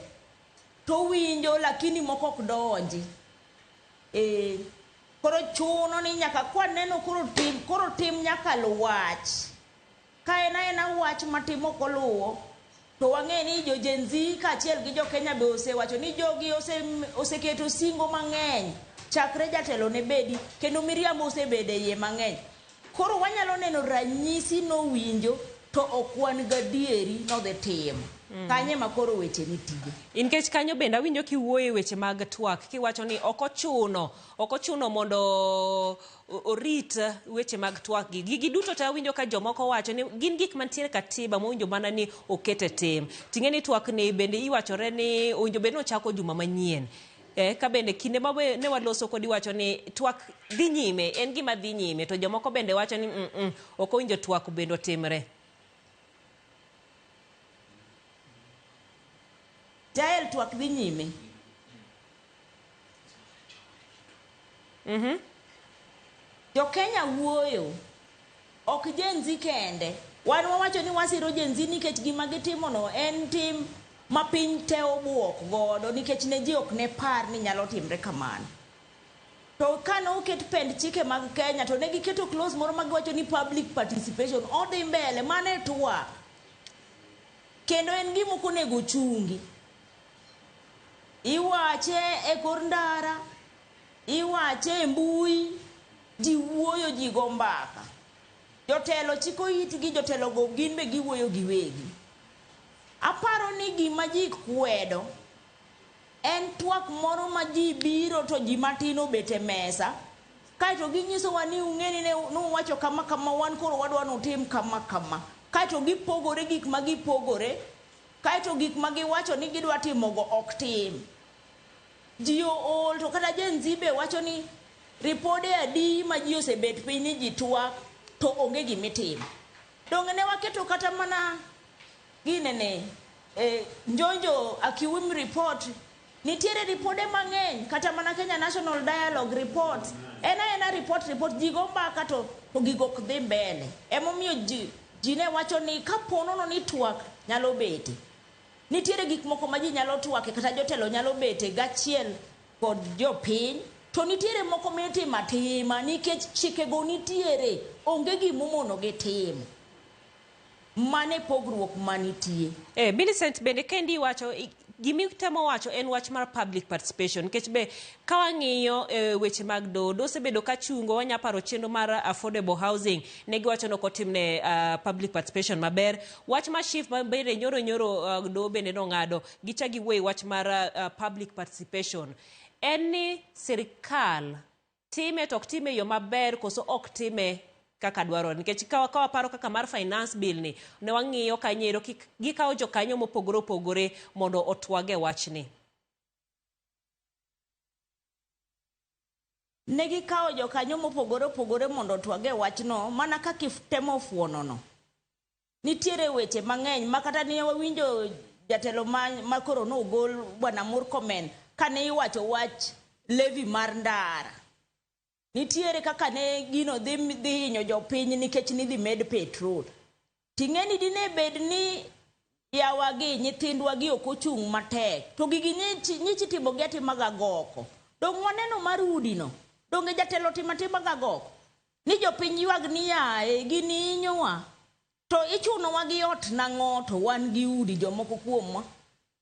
to winjo lakini moko ok donji. Koro chuno ni nyaka kwaneno koro tim nyaka luw wach. Ka en aena wach matim ok oluwo, to wang'e ni jo Gen Z kaachiel gi jo Kenya be osewacho ni jogi oseketo singo mang'eny chakre jatelo ne bedi, kendo miriambo osebedo e iye mang'eny. Koro wanyalo neno ranyisi nowinjo to ok wan gadieri nodhi timo. Kanye ma koro weche nitie. Nikech kanyo bende awinjo kiwuoyo e weche mag twak, kiwacho ni ok ochuno mondo orit weche mag twak gi. Gigi duto te awinjo ka jomoko wacho ni gin gik mantiere katiba mowinjo mana ni oket e tim. Ting'e ni twak ni bende iwachore ni owinjo bed ni ochako juma manyien. Ka bende kinde ma ne waloso kodi wacho ni twak dhi nyime, en gima dhi nyime, to jomoko bende wacho ni ok owinjo twak bende otimre. Jael, twak dhi nyime. Jo Kenya wuoyo, ok Gen Z kende. Wan wawacho ni wasiro Gen Z nikech gima gitimono en tim ma piny te obuok godo, nikech ne ji ok ne par ni nyalo timre kamano. To kane oket pend chike mag Kenya to ne giketo clause moro ma giwacho ni public participation odhi mbele, mano e twak. Kendo en gima ok onego chungi. Iwache e kor ndara, iwache e mbui, ji wuoyo, ji go mbaka. Jotelo chiko itgi, jotelo go gin be giwuoyo giwegi. Aparo ni gima ji kwedo en twak moro ma ji biro to ji matin obet e mesa, kaeto ginyisowa ni ung'e ni nuwacho kama kama, wan koro wadwa nutim kama kama. Kaeto gipogore gik ma gipogore, kaeto gik ma giwacho ni gidwa timogo ok tim. Ji ool, to kata Gen Z be wacho ni ripode adi ma ji osebet piny ni ji twak to onge gimitimo. Donge ne waketo kata mana ginene, Njonjo Akiwim report, nitiere ripode mang'eny, kata mana Kenya National Dialogue report, en aena report, ji go mbaka to gigo ok dhi mbele. Emomiyo ji ne wacho ni kaponono ni twak nyalo bete. Nitiere gik moko ma ji nyalo twake, kata jotelo nyalo bete gachiel kod jopiny, to nitiere moko mitimo atima nikech chikego nitiere, onge gimomono gitimo. Mane pogruok manitie. Millicent, bende kendi iwacho gimitemo wacho en wach mar public participation, nikech be ka wang'iyo weche mag dodo osebedo ka chungo, wanya paro chenro mar affordable housing, ne giwacho ni ok otimne public participation maber. Wach mar SHIF ma bende nyoro doho bende nong'ado, gicha giwuoye wach mar public participation. En ni sirikal time to ok time e yo maber koso ok time kaka dwarore nikech ka waparo kaka mar finance bill ni ne wang'iyo kanyo gikawo jokanyo mopogore opogore mondo otwage wachni. Ne gikawo jokanyo mopogore opogore mondo otwage wachno mana kaka itemo fuonono. Nitiere weche mang'eny ma kata ne wawinjo jatelo ma koro nogol Bwana Murkomen kane iwacho wach levy mar ndara. Nitiere kaka ne gino dhi hinyo jopiny nikech nidhi med petrol. Ting'eni dine bed ni yawagi nyithindwa gi ok ochung' matek to gigi nyichi timogi atima ga goko. Dong' waneno mar udino. Donge jatelo timo atima ga goko. Ni jopiny ywag ni yaye gini hinyowa. To ichunowa gi ot nang'o to wan gi udi jomoko kuomwa.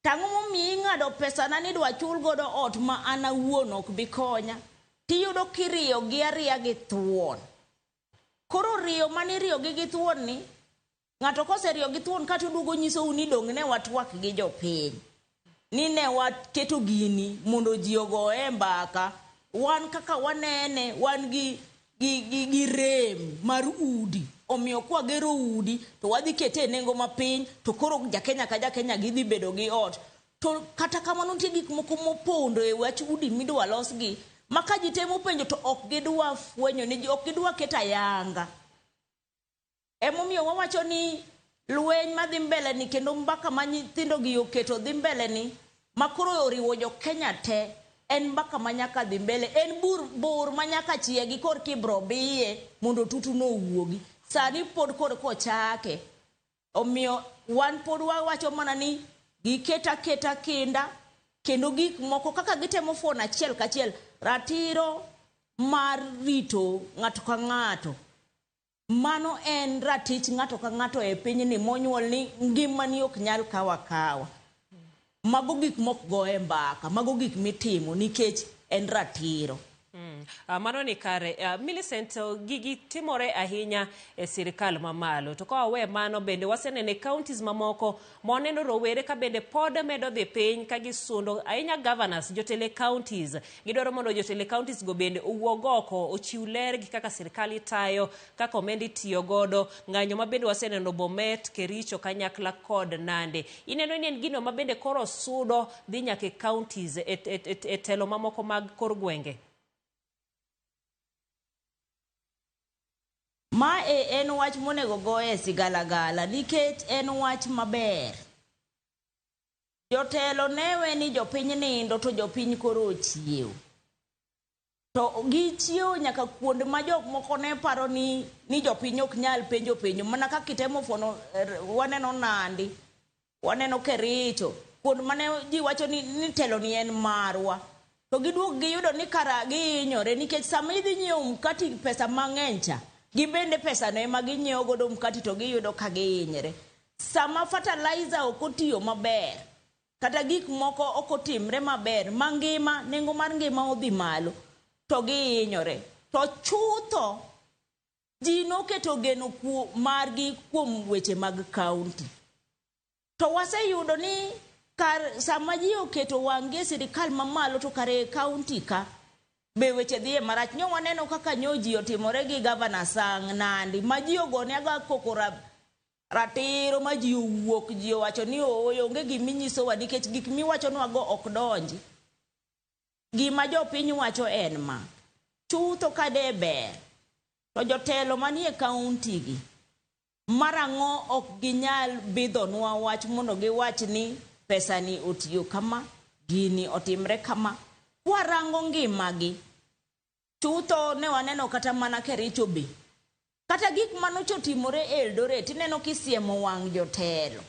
Tang'o momiyo ing'ado pesana ni idwa chul godo ot ma an awuon ok bi konya. Tiyudo kiriyo gi ariya gi thuon. Koro riyo maniriyo gi thuon ni, ng'ato koseriyo gi thuon kata oduogo nyisou ni dong' ne watwak gi jopiny. Ni ne waketo gini mondo ji ogoye mbaka. Wan kaka wanene, wan gi rem mar udi. Omiyo kwagero udi to wadhi kete e nengo mapiny to koro jakenya ka jakenya gidhi bedo gi ot. To kata kamano nitie gik moko mopondo e wach udi midwa losgi ma ka ji temo penjo to ok gidwa fwenyo ni ji ok gidwa keto ayanga. Emomiyo wawacho ni lweny madhi mbele ni kendo mbaka ma nyithindo gi oketo dhi mbele ni ma koro oriwo jo Kenya te en mbaka ma nyaka dhi mbele, en bur ma nyaka chiegi korka ibro biye mondo tutu no owuogi. Sani pod korka ochake. Omiyo wan pod wawacho mana ni giket aketa kinda kendo gik moko kaka gitemo fuono achiel kachiel ratiro mar rito ng'ato ka ng'ato. Mano en ratich ng'ato ka ng'ato e pinyni monyuol ni ngimani ok nyal kawo akawa. Mago gik mok goye mbaka, mago gik mitimo nikech en ratiro. Mano ni kare. Millicent, gigi timore ahinya e sirikal mamalo. To ka wawe mano bende wasenene counties mamoko moneno rowere ka bende pod medo dhi piny ka gisundo ahinya governors, jotele counties. Gidwaro mondo jotele counties go bende owuog oko, ochiw ler gi kaka sirikal itayo, kaka omenda itiyo godo, ng'anyo ma bende waseneno Bomet, Kericho kanyakla kod Nandi. Ineno ni en gino ma bende koro sudo dhi nyaka e counties e telo mamoko mag kor gwenge. Ma en wach monego goye sigalagala nikech en wach maber. Jotelo newe ni jopiny nindo to jopiny koro ochiew. To gichiew nyaka kuonde ma jok moko ne paro ni jopiny ok nyal penjo penjo. Mana kaka itemo fuono, waneno Nandi, waneno Kericho, kuonde mane ji wacho ni telo ni en marwa. To giduog giyudo ni kara gihinyore nikech sama idhi nyiewo mkati pesa mang'eny cha, gibende pesa no ema ginyiewo godo mkati to giyudo ka gihinyre. Sama fertilizer ok otiyo maber, kata gik moko ok otimre maber, ma ngima, nengo mar ngima odhi malo, to gihinyore. To chutho, ji noketo geno margi kuom weche mag kaunti. To waseyudo ni kar sama ji oketo wang'gi e sirikal mamalo to kare e kaunti ka, be weche dhiye marach. Nyo waneno kaka nyo ji otimore gi Governor Sang Nandi, ma ji ogone aga koko ratiro, ma ji owuok, ji owacho ni ooyo, onge giminyisowa nikech gik miwachonwago ok donji. Gima jopiny wacho en ma, chutho ka de ber, to jotelo manie kaunti gi, marang'o ok ginyal bidhonwa wach mondo giwach ni pesani otiyo kama, gini otimre kama. Kwarango ngimagi, chutho ne waneno kata mana Kericho be. Kata gik manocho otimore e Eldoret, ineno kisiemo wang' jotelo.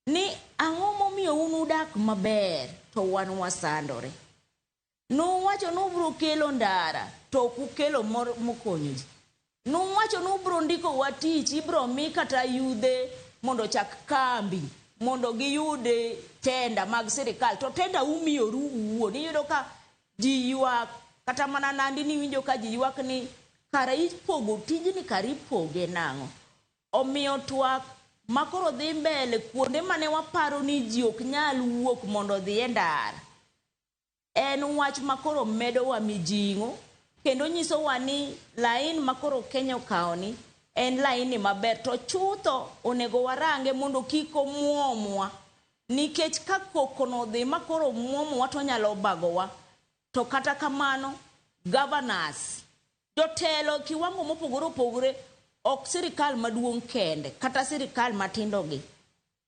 Ni ang'o momiyo un udak maber to wan wasandore. Nuwacho ni ubiro kelo ndara to ok ukelo mokonyo ji. Nuwacho ni ubiro ndikowa tich, ibiro mi kata yudhe mondo ochak kambi, mondo giyud tenda mag sirikal. To tenda umiyoru uwuon. Iyudo ka ji ywak, kata mana Nandi niwinjo ka ji ywak ni kara ipogo tijni, kara ipoge nang'o. Omiyo twak makoro dhi mbele kuonde mane waparo ni ji ok nyal wuok mondo odhi e ndara, en wach makoro medowa mijing'o, Kendo nyisowa ni lain ma koro Kenya okawo ni en laini maber to chutho onego warange mondo kik omuomwa. Nikech ka koko no odhi ma koro muomowa to onyalo bagowa. To kata kamano, governors, jotelo kiwango mopogore opogore, ok sirikal maduong' kende, kata sirikal matindo gi.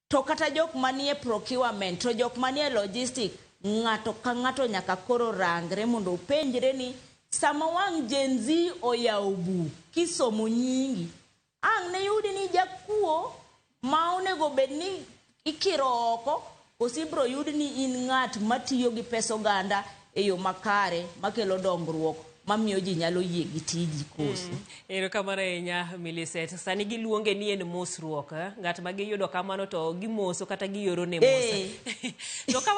To kata jok manie procurement, to jok manie logistic, ng'ato ka ng'ato nyaka koro rangre mondo openjre ni sama wang' Gen Z oyawo buk kisomo nyingi, ang' ne yudi ni jakuo ma onego bed ni ikiro oko, koso ibiro yud ni in ng'at matiyo gi pes oganda e yo makare makelo dongruok mamiyo ji nyalo yie gi tiji koso. Erokamano ahinya Millicent. Sani giluonge ni en mosruok. Ng'at ma giyudo kamano to gimoso kata gioro ne mos. To ka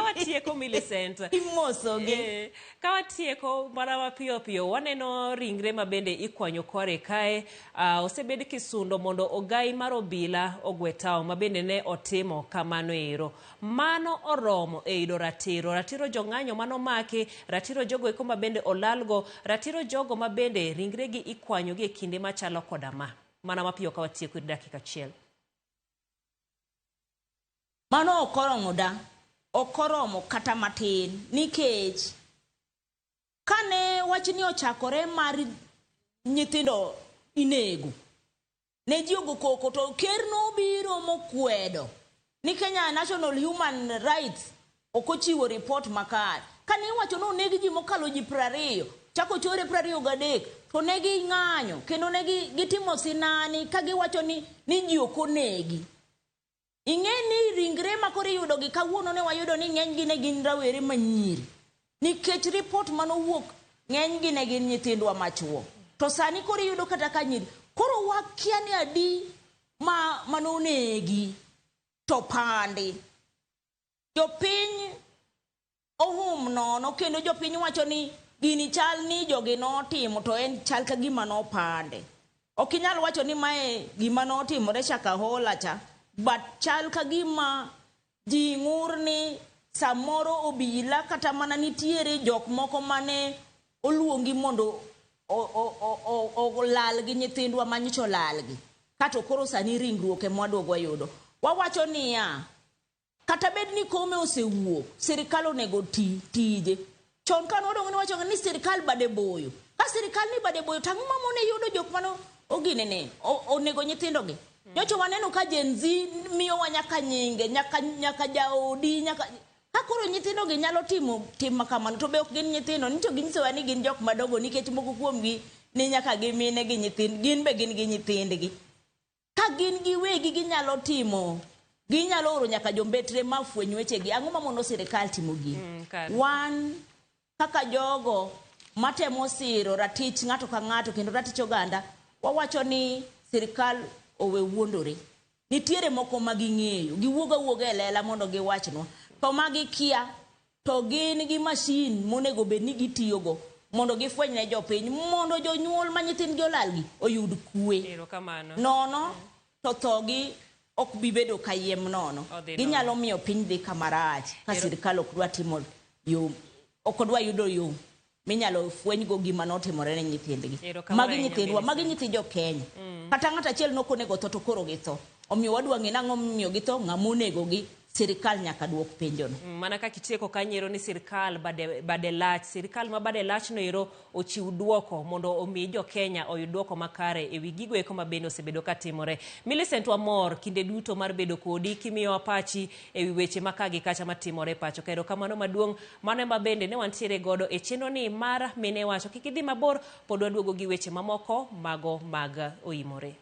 watieko Millicent. Imosogi. Ka watieko mana mapiyo piyo, waneno ringre ma bende ikwanyo kore kae. Osebed kisundo mondo ogai mar obila ogwe tao ma bende ne otimo kamano ero. Mano oromo e yudo ratiro. Ratiro jong'anyo manomaki, ratiro jogo eko ma bende olalgo, ratiro jogo ma bende ringregi ikwanyo gi e kinde machalo koda ma. Mana mapiyo ka watieko dakika achiel. Mano ok oromo da. Ok oromo kata matin nikech kane wachni ochakore mar nyithindo inego ne ji ogo koko to ker nobiro mokwedo ni Kenya National Human Rights ok ochiwo report makare. Kane iwacho ni oneg ji mokalo ji 20 chako chore 23 to ne ging'anyo kendo ne gitimo sinani ka giwacho ni ji ok onegi. Ing'e ni ringre ma koro iyudo gi kawuono ne wayudo ni ng'enygi ne gin rawere manyiri. Nikech report manowuok ng'enygi ne gin nyithindwa machuo. To sani koro iyudo kata ka nyiri. Koro wakia ni adi ma manonegi to pandi. Jopiny ohum nono kendo jopiny wacho ni gini chal ni jogi notimo to en chal ka gima nopande. Ok inyal wacho ni mae gima notimore Shakahola cha, but chal ka gima ji ng'ur ni samoro obila kata mana nitiere jok moko mane oluongi mondo olal gi nyithindwa manyocha olalgi. Kato koro sani ringruok ema waduogo wayudo. Wawacho niya, kata bed ni kome osewuok, sirikal onego ti tije. Chon ka nwadongo niwacho ni sirikal bade boyo. Ka sirikal ni bade boyo, to ang'o mamone yudo jok mano oginene, onego nyithindogi? Nyocha waneno ka Gen Z miyowa nyaka nyinge, nyaka jaodi, nyaka... Ka koro nyithindogi nyalo timo tim ma kamano, to be ok gin nyithindo, ni to ginyisowa ni gin jok madongo nikech moko kuomgi ni nyaka gi mine gi nyithind, gin be gin gi nyithindgi. Ka gin giwegi ginyalo timo, ginyalo oro nyaka jombetre ma fweny wechegi. Ang'o mamono sirikal timo gini? Wan kaka jogo matemo siro ratich ng'ato ka ng'ato kendo ratich oganda, wawacho ni sirikal owe wuondore. Nitiere moko ma ging'eyo, giwuog awuoga e lela mondo giwachnwa. To ma gikia, to gin gi mashin monego bed ni gitiyogo mondo gifweny ne jopiny, mondo jonyuol ma nyithindgi olalgi oyud kwe. Erokamano. Nono to thogi ok bi bedo kayiem nono. Odhi Ginyalo miyo piny dhi kama rach ka sirikal ok dwa timo yo, ok odwa yudo yo minyalo fwenygo gima notimore ne nyithindgi. Erokamano Magi ahinya, nyithindwa, magi Millicent. nyithi jo Kenya. Kata ng'ato achiel nok onego tho to koro githo. Omiyo wadwa ng'e nang'o momiyo githo, ng'ama onegogi, sirikal nyaka duok penjono. Mana kaka itieko kanyo ni sirikal bade lach, sirikal ma bade lach no ero ochiw duoko mondo omi jo Kenya oyud duoko makare ewi gigo eko ma bende osebedo katimore. Millicent, wamor kinde duto mar bedo kodi kimiyowa pachi ewi weche ma ka gi kacha matimore e pacho ka. Erokamano maduong', mano ema bende ne wantiere godo e chenro ni mar Mine Wacho. Kik idhi mabor, pod waduogo gi weche mamoko mago mag oimore.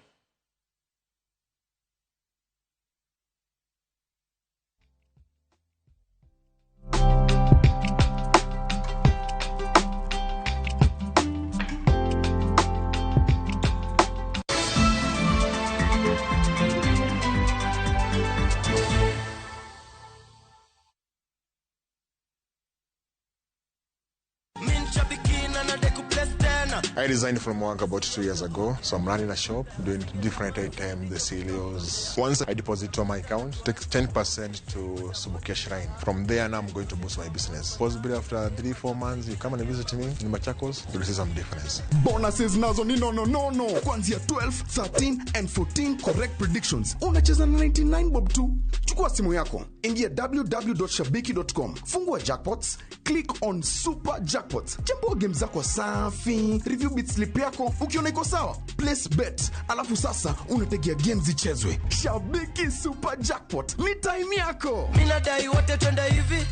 Min shabiki na nade kubless tena. I resigned from work about 2 years ago, so I'm running a shop, doing different items, the cereals. Once I deposit to my account, take 10% to Subukia Shrine. From there, now I'm going to boost my business. Possibly after 3-4 months, you come and visit me in Machakos, you'll see some difference. Bonuses nazo ni no no no no. Kuanzia 12, 13 and 14 correct predictions. Unacheza na 99 bob tu. Chukua simu yako, ingia www.shabiki.com, fungua jackpots, click on super jackpots, chambua game zako safi, review bit slip yako, ukiona iko sawa, place bet, alafu sasa unategea game zichezwe. Shabiki Super Jackpot ni time yako. Mimi nadai wote twende hivi.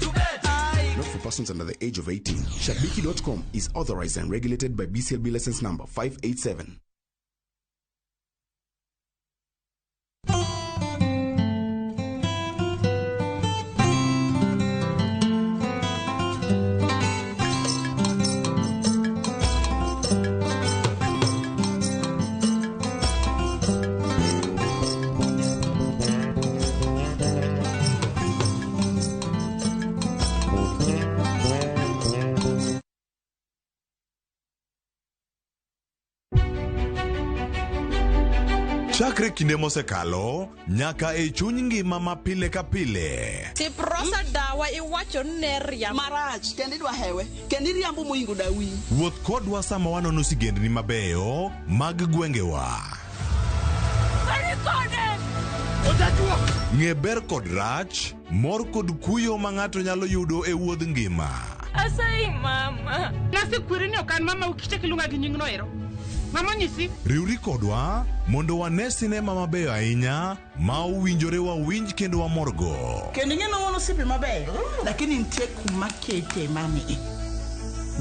Not for persons under the age of 18. Shabiki.com is authorized and regulated by BCLB license number 587. Chakre kinde mosekalo nyaka e chuny ngima ma pile ka pile. Tiprosa dawa iwacho ni ne riambo. Marach, kendo idwa hewe, kendo iriambo moingo dawi. Wuoth kodwa sama wanono sigendni mabeyo mag gwengewa. Ng'e ber kod rach, mor kod kuyo ma ng'ato nyalo yudo e wuodh ngima. Asayi mama. Nasekweri ni ok an mama ukichak iluonga gi nyingno ero. Mama nyisi. Riwri kodwa mondo wane sinema mabeyo ahinya ma owinjore wawinj kendo wamorgo. Kendo ing'e ni wan osiepe mabeyo, lakini nitie kuma kete mami.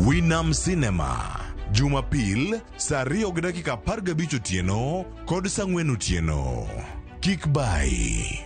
Winam Cinema, Jumapil saa 2:15 otieno kod saa 4 otieno. Kik bai.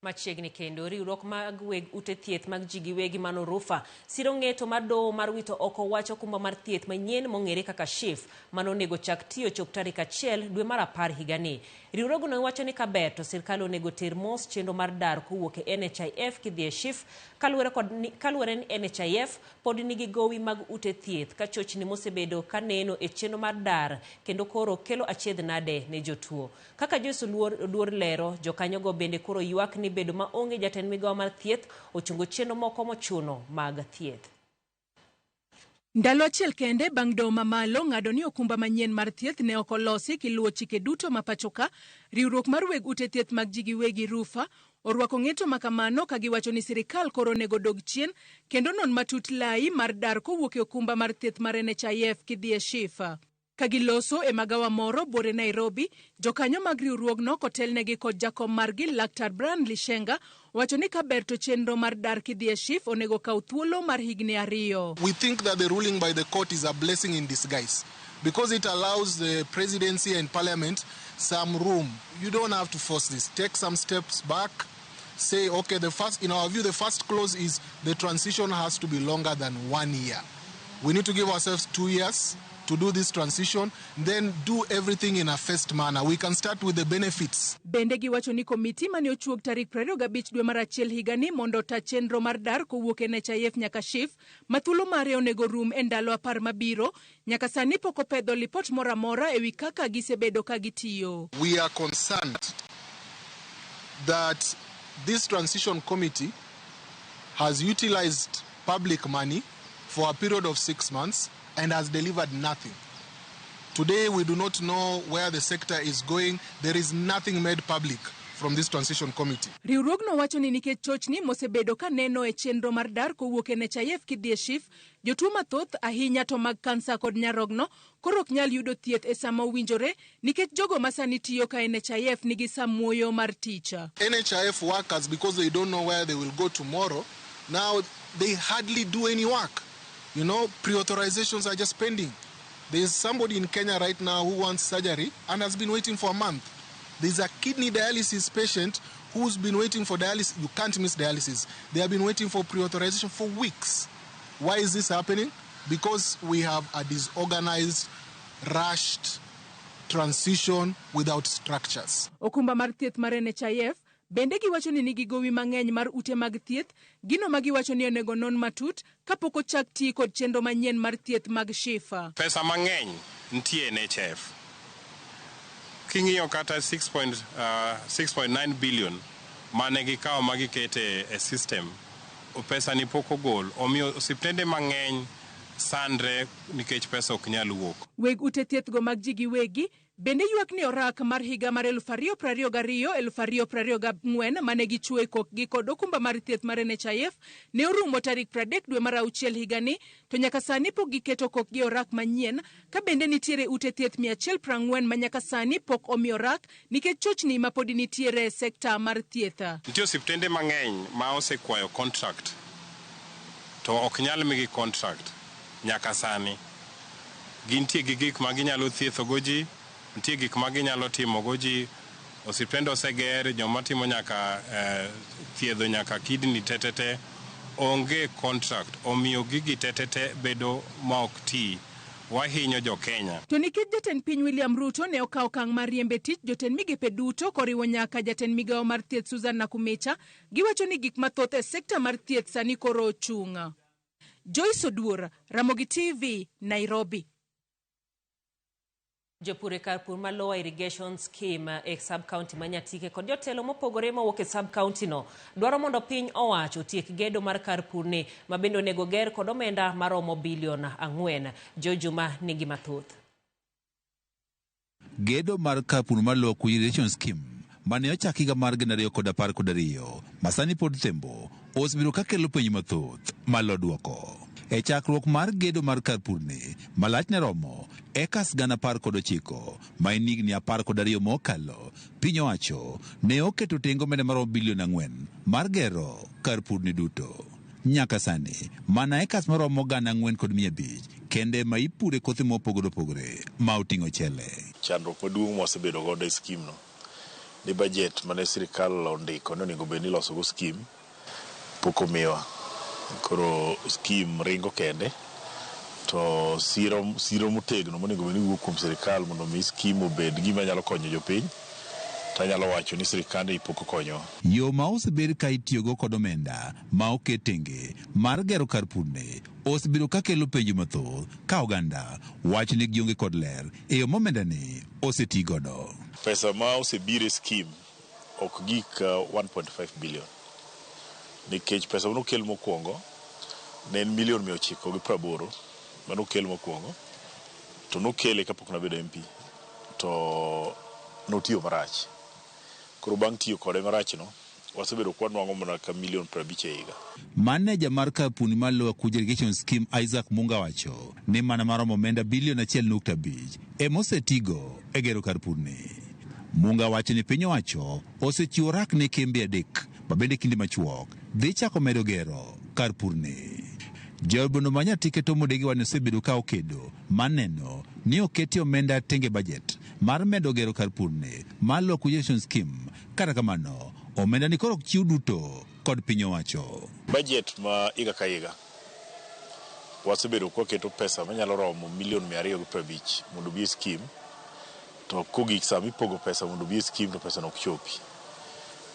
Machiegni kendo riwruok mag weg ute thieth mag ji giwegi mano Rufa siro ng'eto mar doho mar wito oko wach okumba mar thieth manyien mong'ere kaka SHIF mano onego chak tiyo chop tarik 1 dwe mar 10 higani. Riwruogno wacho ni kaber to sirkal onego ter mos chenro mar dar kowuok e NHIF kidhi e SHIF kaluwore ni NHIF pod nigi gowi mag ute thieth ka chochni mosebedo kaneno e chenro mar dar kendo koro kelo achiedh nade ne jotuo. Kaka Joyce Oduor lero, jokanyogo bende koro ywak ni bedo maonge jatend migawo mar thieth ochungo chenro moko mochuno mag thieth. Ndalo achiel kende bang' doho mamalo ng'ado ni okumba manyien mar thieth ne ok olosi kiluwo chike duto ma pachoka, riwruok mar weg ute thieth mag ji giwegi Rufa orwako ng'eto makamano ka giwacho ni sirikal koro onego dog chien kendo non matut lai mar dar kowuok e okumba mar thieth mar NHIF kidhi e SHIF. Ka giloso e magawa moro buore Nairobi, jokanyo mag riwruogno kotelnegi kod jakom margi Laktar Brian Lishenga wacho ni kaber to chenro mar dar kidhi e SHIF onego kaw thuolo mar higni 2. We think that the ruling by the court is a blessing in disguise because it allows the presidency and parliament some room. You don't have to force this. Take some steps back. Say, okay, the first, in our view, the first clause is the transition has to be longer than 1 year. We need to give ourselves 2 years to do this transition, then do everything in a phased manner. We can start with the benefits. Bende giwacho ni komiti mane ochuog tarik 25 dwe mar 1 higani mondo ota chenro mar dar kowuok e NHIF nyaka SHIF ma thuolo mare onego rum e ndalo 10 mabiro, nyaka sani pok opedho lipot moro amora ewi kaka gisebedo ka gitiyo. We are concerned that this transition committee has utilized public money for a period of 6 months and has delivered nothing. Today, we do not know where the sector is going. There is nothing made public from this transition committee. Riwruogno wacho ni nikech chochni mosebedo ka neno e chenro mar dar kowuok e NHIF kidhi e SHIF, jotuo mathoth ahinya to mag kansa kod nyarogno koro ok nyal yudo thieth e sama owinjore nikech jogo ma sani tiyo ka NHIF nigi samuoyo mar tich. NHIF workers, because they don't know where they will go tomorrow, now they hardly do any work. You know, pre-authorizations are just pending. There is somebody in Kenya right now who wants surgery and has been waiting for a month. There's a kidney dialysis patient who's been waiting for dialysis. You can't miss dialysis. They have been waiting for pre-authorization for weeks. Why is this happening? Because we have a disorganized rushed transition without structures. Okumba mar thieth mar NHIF bende giwacho ni nigi gowi mang'eny mar ute mag thieth, gino ma giwacho ni onego non matut kapok ochak ti kod chenro manyien mar thieth mag SHIF. Pesa mang'eny nitie NHIF. King'iyo kata 6.9 billion mane gikawo ma gikete e system, pesa ni pok ogol. Omiyo osiptende mang'eny sandre nikech pesa ok nyal wuok. Weg ute thieth go mag ji giwegi bende ywak ni orak mar higa mar 2022-2024 mane gichwo e kokgi kod okumba mar thieth mar NHIF ne orumo tarik 30 dwe mar auchiel higani, to nyaka sani pok giketo kokgi orak manyien, ka bende nitiere ute thieth 140 ma nyaka sani pok omi orak nikech chochni ma podi nitiere e sekta mar thieth. Nitie osiptende mang'eny ma osekwayo contract to ok nyal migi contract nyaka sani. Gintie gi gik ma ginyalo thiethogo ji, nitie gik ma ginyalo timogo ji. Osiptende oseger, joma timo nyaka thiedho nyaka kidney tetete, onge contract, omiyo gigi tetete bedo ma ok ti. Wahinyo jo Kenya. To nikech jatend piny William Ruto ne okawo okang' mar riembe tich jotend migepe duto koriwo nyaka jatend migawo mar thieth Susan Nakhumicha, giwacho ni gik mathoth e sekta mar thieth sani koro ochung'. Joyce Oduor, Ramogi TV, Nairobi. Jopur e kar pur mar Lower Irrigation Scheme e sub-county ma Nyatike kod jotelo mopogore mawuok e sub-county no dwaro mondo piny owacho otiek gedo mar kar purni ma bende onego ger kod omenda maromo bilion 4. Joe Juma nigi mathoth. Gedo mar kar pur mar Lower Irrigation Scheme mane ochak higa mar 2012 masani pod thembo osebiro kakelo penjo mathoth malo duoko. E chakruok mar gedo mar kar purni malach ne romo ekas 19,000 ma en higni 12 mokalo, piny owacho ne oketo tengo omenda maromo bilion 4 mar gero kar purni duto. Nyaka sani mana ekas maromo 4,500 kende ma ipure kothe mopogore opogore ma oting'o chele. Chandruok maduong' mwasebedo godo e scheme no ni budget mane sirikal ondiko ni onego bed ni iloso go scheme pok omiwa. Koro scheme ringo kende to siro motegno monego bed ni wuok kuom sirikal mondo mi scheme obed gima nyalo konyo jopiny, to anyalo wacho ni sirikande pok okonyowa. Yo ma osebed ka itiyogo kod omenda ma oket tenge mar gero kar purni osebedo ka kelo penjo mathoth ka oganda wacho ni gionge kod ler e yo ma omenda ni osetigodo. Pesa ma osebiro e scheme ok gik 1.5 billion nikech pesa manokel mokwongo ne en milion 980 manokel mokwongo, to nokele kapok nabedo MP to notiyo marach. Koro bang' tiyo kode marach no, wasebedo kwa nwang'o mana ka milion 50 e higa. Maneja mar kar purni mar Lower Kuja Irrigation Scheme Isaac Munga wacho ni mana maromo omenda bilion 1.5 ema osetigo e gero kar purni. Munga wacho ni piny owacho osechiwo rak ne kembe 3 ma bende kinde machuok dhi chako medo gero kar purni. Jaobono ma Nyatike Tom Odegi wani osebedo ka okedo maneno ni oketi omenda tenge budget mar medo gero kar purni mar Lower Kuja Irrigation Scheme. Kata kamano, omenda ni koro ok chiw duto kod piny owacho. Budget ma higa ka higa wasebedo kwa keto pesa manyalo romo milion 250 mondo obi e scheme, to kogik sama ipogo pesa mondo obi e scheme to pesa no ok chopi.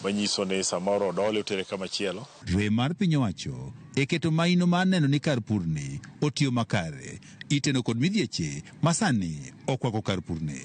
Manyiso ni samoro odole otere kama chielo. Rem mar piny owacho e keto maino mar neno ni kar purni otiyo makare, iteno kod midhieche masani okwako kar purni.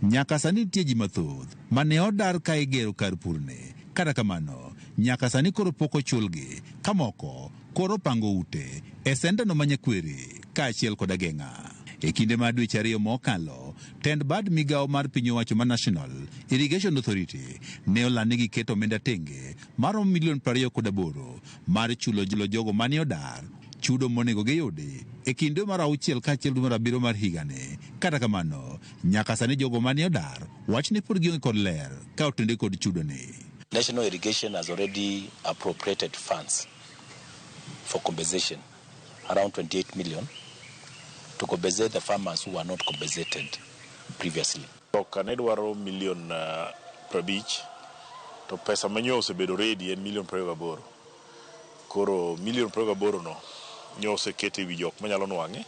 Nyaka sani nitie ji mathoth mane odar ka igero kar purni. Kata kamano, nyaka sani koro pok ochulgi, ka moko koro pango ute e sendano ma Nyakwere kaachiel kod Ageng'a. E kinde mar dweche 2 mokalo, tend bad migawo mar piny owacho ma National Irrigation Authority ne olando ni giketo omenda tenge maromo milion 28 mar chulo jogo mane odar chudo monego giyudi e kind dwe mar 6 kaachiel dwe mar 7 mar higani. Kata kamano, nyaka sani jogo mane odar wach ni pod gionge kod ler ka otende kod chudoni. National Irrigation has already appropriated funds for compensation, around 28 million, to compensate the farmers who were not compensated previously. Ok ne dwaro milion 50, to pesa manyo osebedo ready en milion 28. Koro milion 28 no nyo osekete wi jok manyalo nwang'e,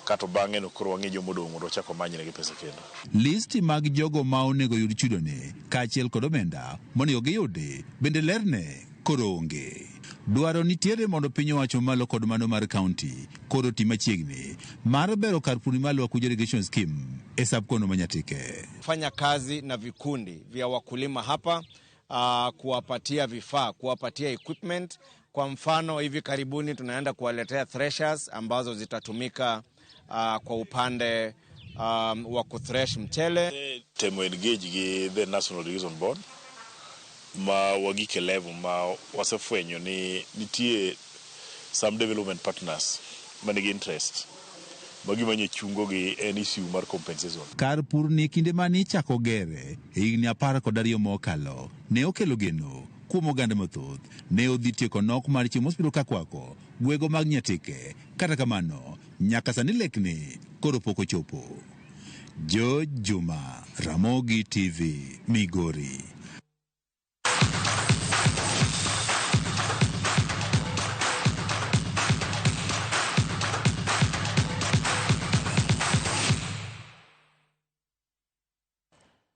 Kato bang'e no koro wang'i jomodong' mondo wachak wamanynegi pesa kendo. Listi mag jogo ma onego yud chudoni kaachiel kod omenda monego giyudi bende lerne koro onge. Dwaro nitiere mondo piny owacho malo kod mano mar kaunti koro ti machiegni mar bero kar pur malo Akujo Irrigation Scheme e sub-kono ma Nyatike. Fanya kazi na vikundi vya wakulima hapa, kuwapatia vifaa, kuwapatia equipment. Kwa mfano hivi karibuni tunaenda kuwaletea threshers ambazo zitatumika kwa upande wa kuthresh mchele. Temo engage gi the National Irrigation Board ma wagike level ma wasefwenyo ni nitie some development partners manigi interest ma gima chungo gi en issue mar compensation. Kar pur ni kinde mane ichako gere e higni 12 mokalo ne okelo geno kuom oganda mathoth. Ne odhi tieko nok mar chiemo mosebedo ka kwako gwego mag Nyatike. Kata kamano, nyaka sani lekni koro pok ochopo. George Juma, Ramogi TV, Migori.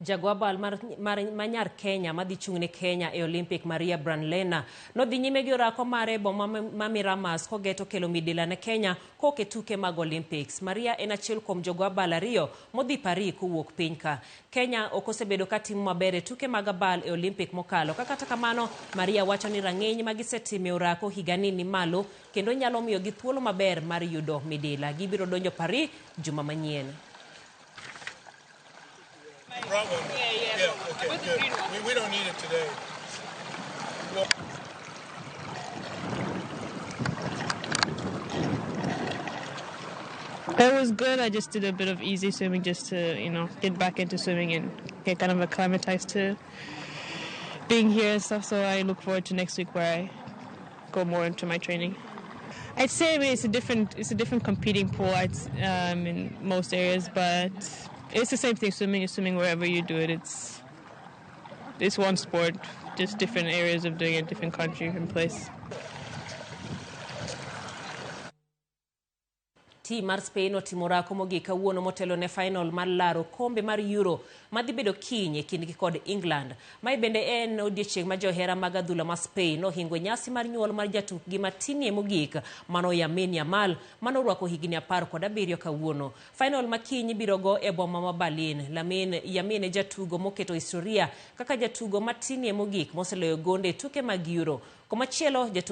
Jago abal mar nyar Kenya madhi chung' ne Kenya e Olympic Maria Branlena nodhi nyime gi orako mare e boma ma Miramas kogeto kelo midila ne Kenya koke tuke mag Olympics. Maria en achiel kuom jogo abal ariyo modhi Paris kowuok piny ka. Kenya ok osebedo ka timo maber e tuke mag abal e Olympic mokalo. Ka kata kamano, Maria wacho ni rang'iny ma gisetimo e orako higani ni malo kendo nyalo miyogi thuolo maber mar yudo midila. Gibiro donjo Paris juma manyien. Yeah, okay, good. We don't need it today. Well, it was good. I just did a bit of easy swimming just to, get back into swimming and get kind of acclimatized to being here and stuff. So I look forward to next week where I go more into my training. I'd say it's a different competing pool in most areas, but it's the same thing. Swimming is swimming wherever you do it. It's one sport, just different areas of doing it, different country, different place. Team mar Spain otimo orako mogik kawuono motelo ne final mar laro kombe mar Euro madhi bedo kiny e kindgi kod England. Mae bende en odiechieng' ma johera mag adhula ma Spain nohingo nyasi mar nyuol mar jatukgi matinie mogik mano Lamine Yamal manorwako higni 17 kawuono. Final ma kiny ibiro go e boma ma Berlin. Lamine Yamal e jatugo moketo historia kaka jatugo matinie mogik moseloyo gonde e tuke mag Euro. Komachielo jatugo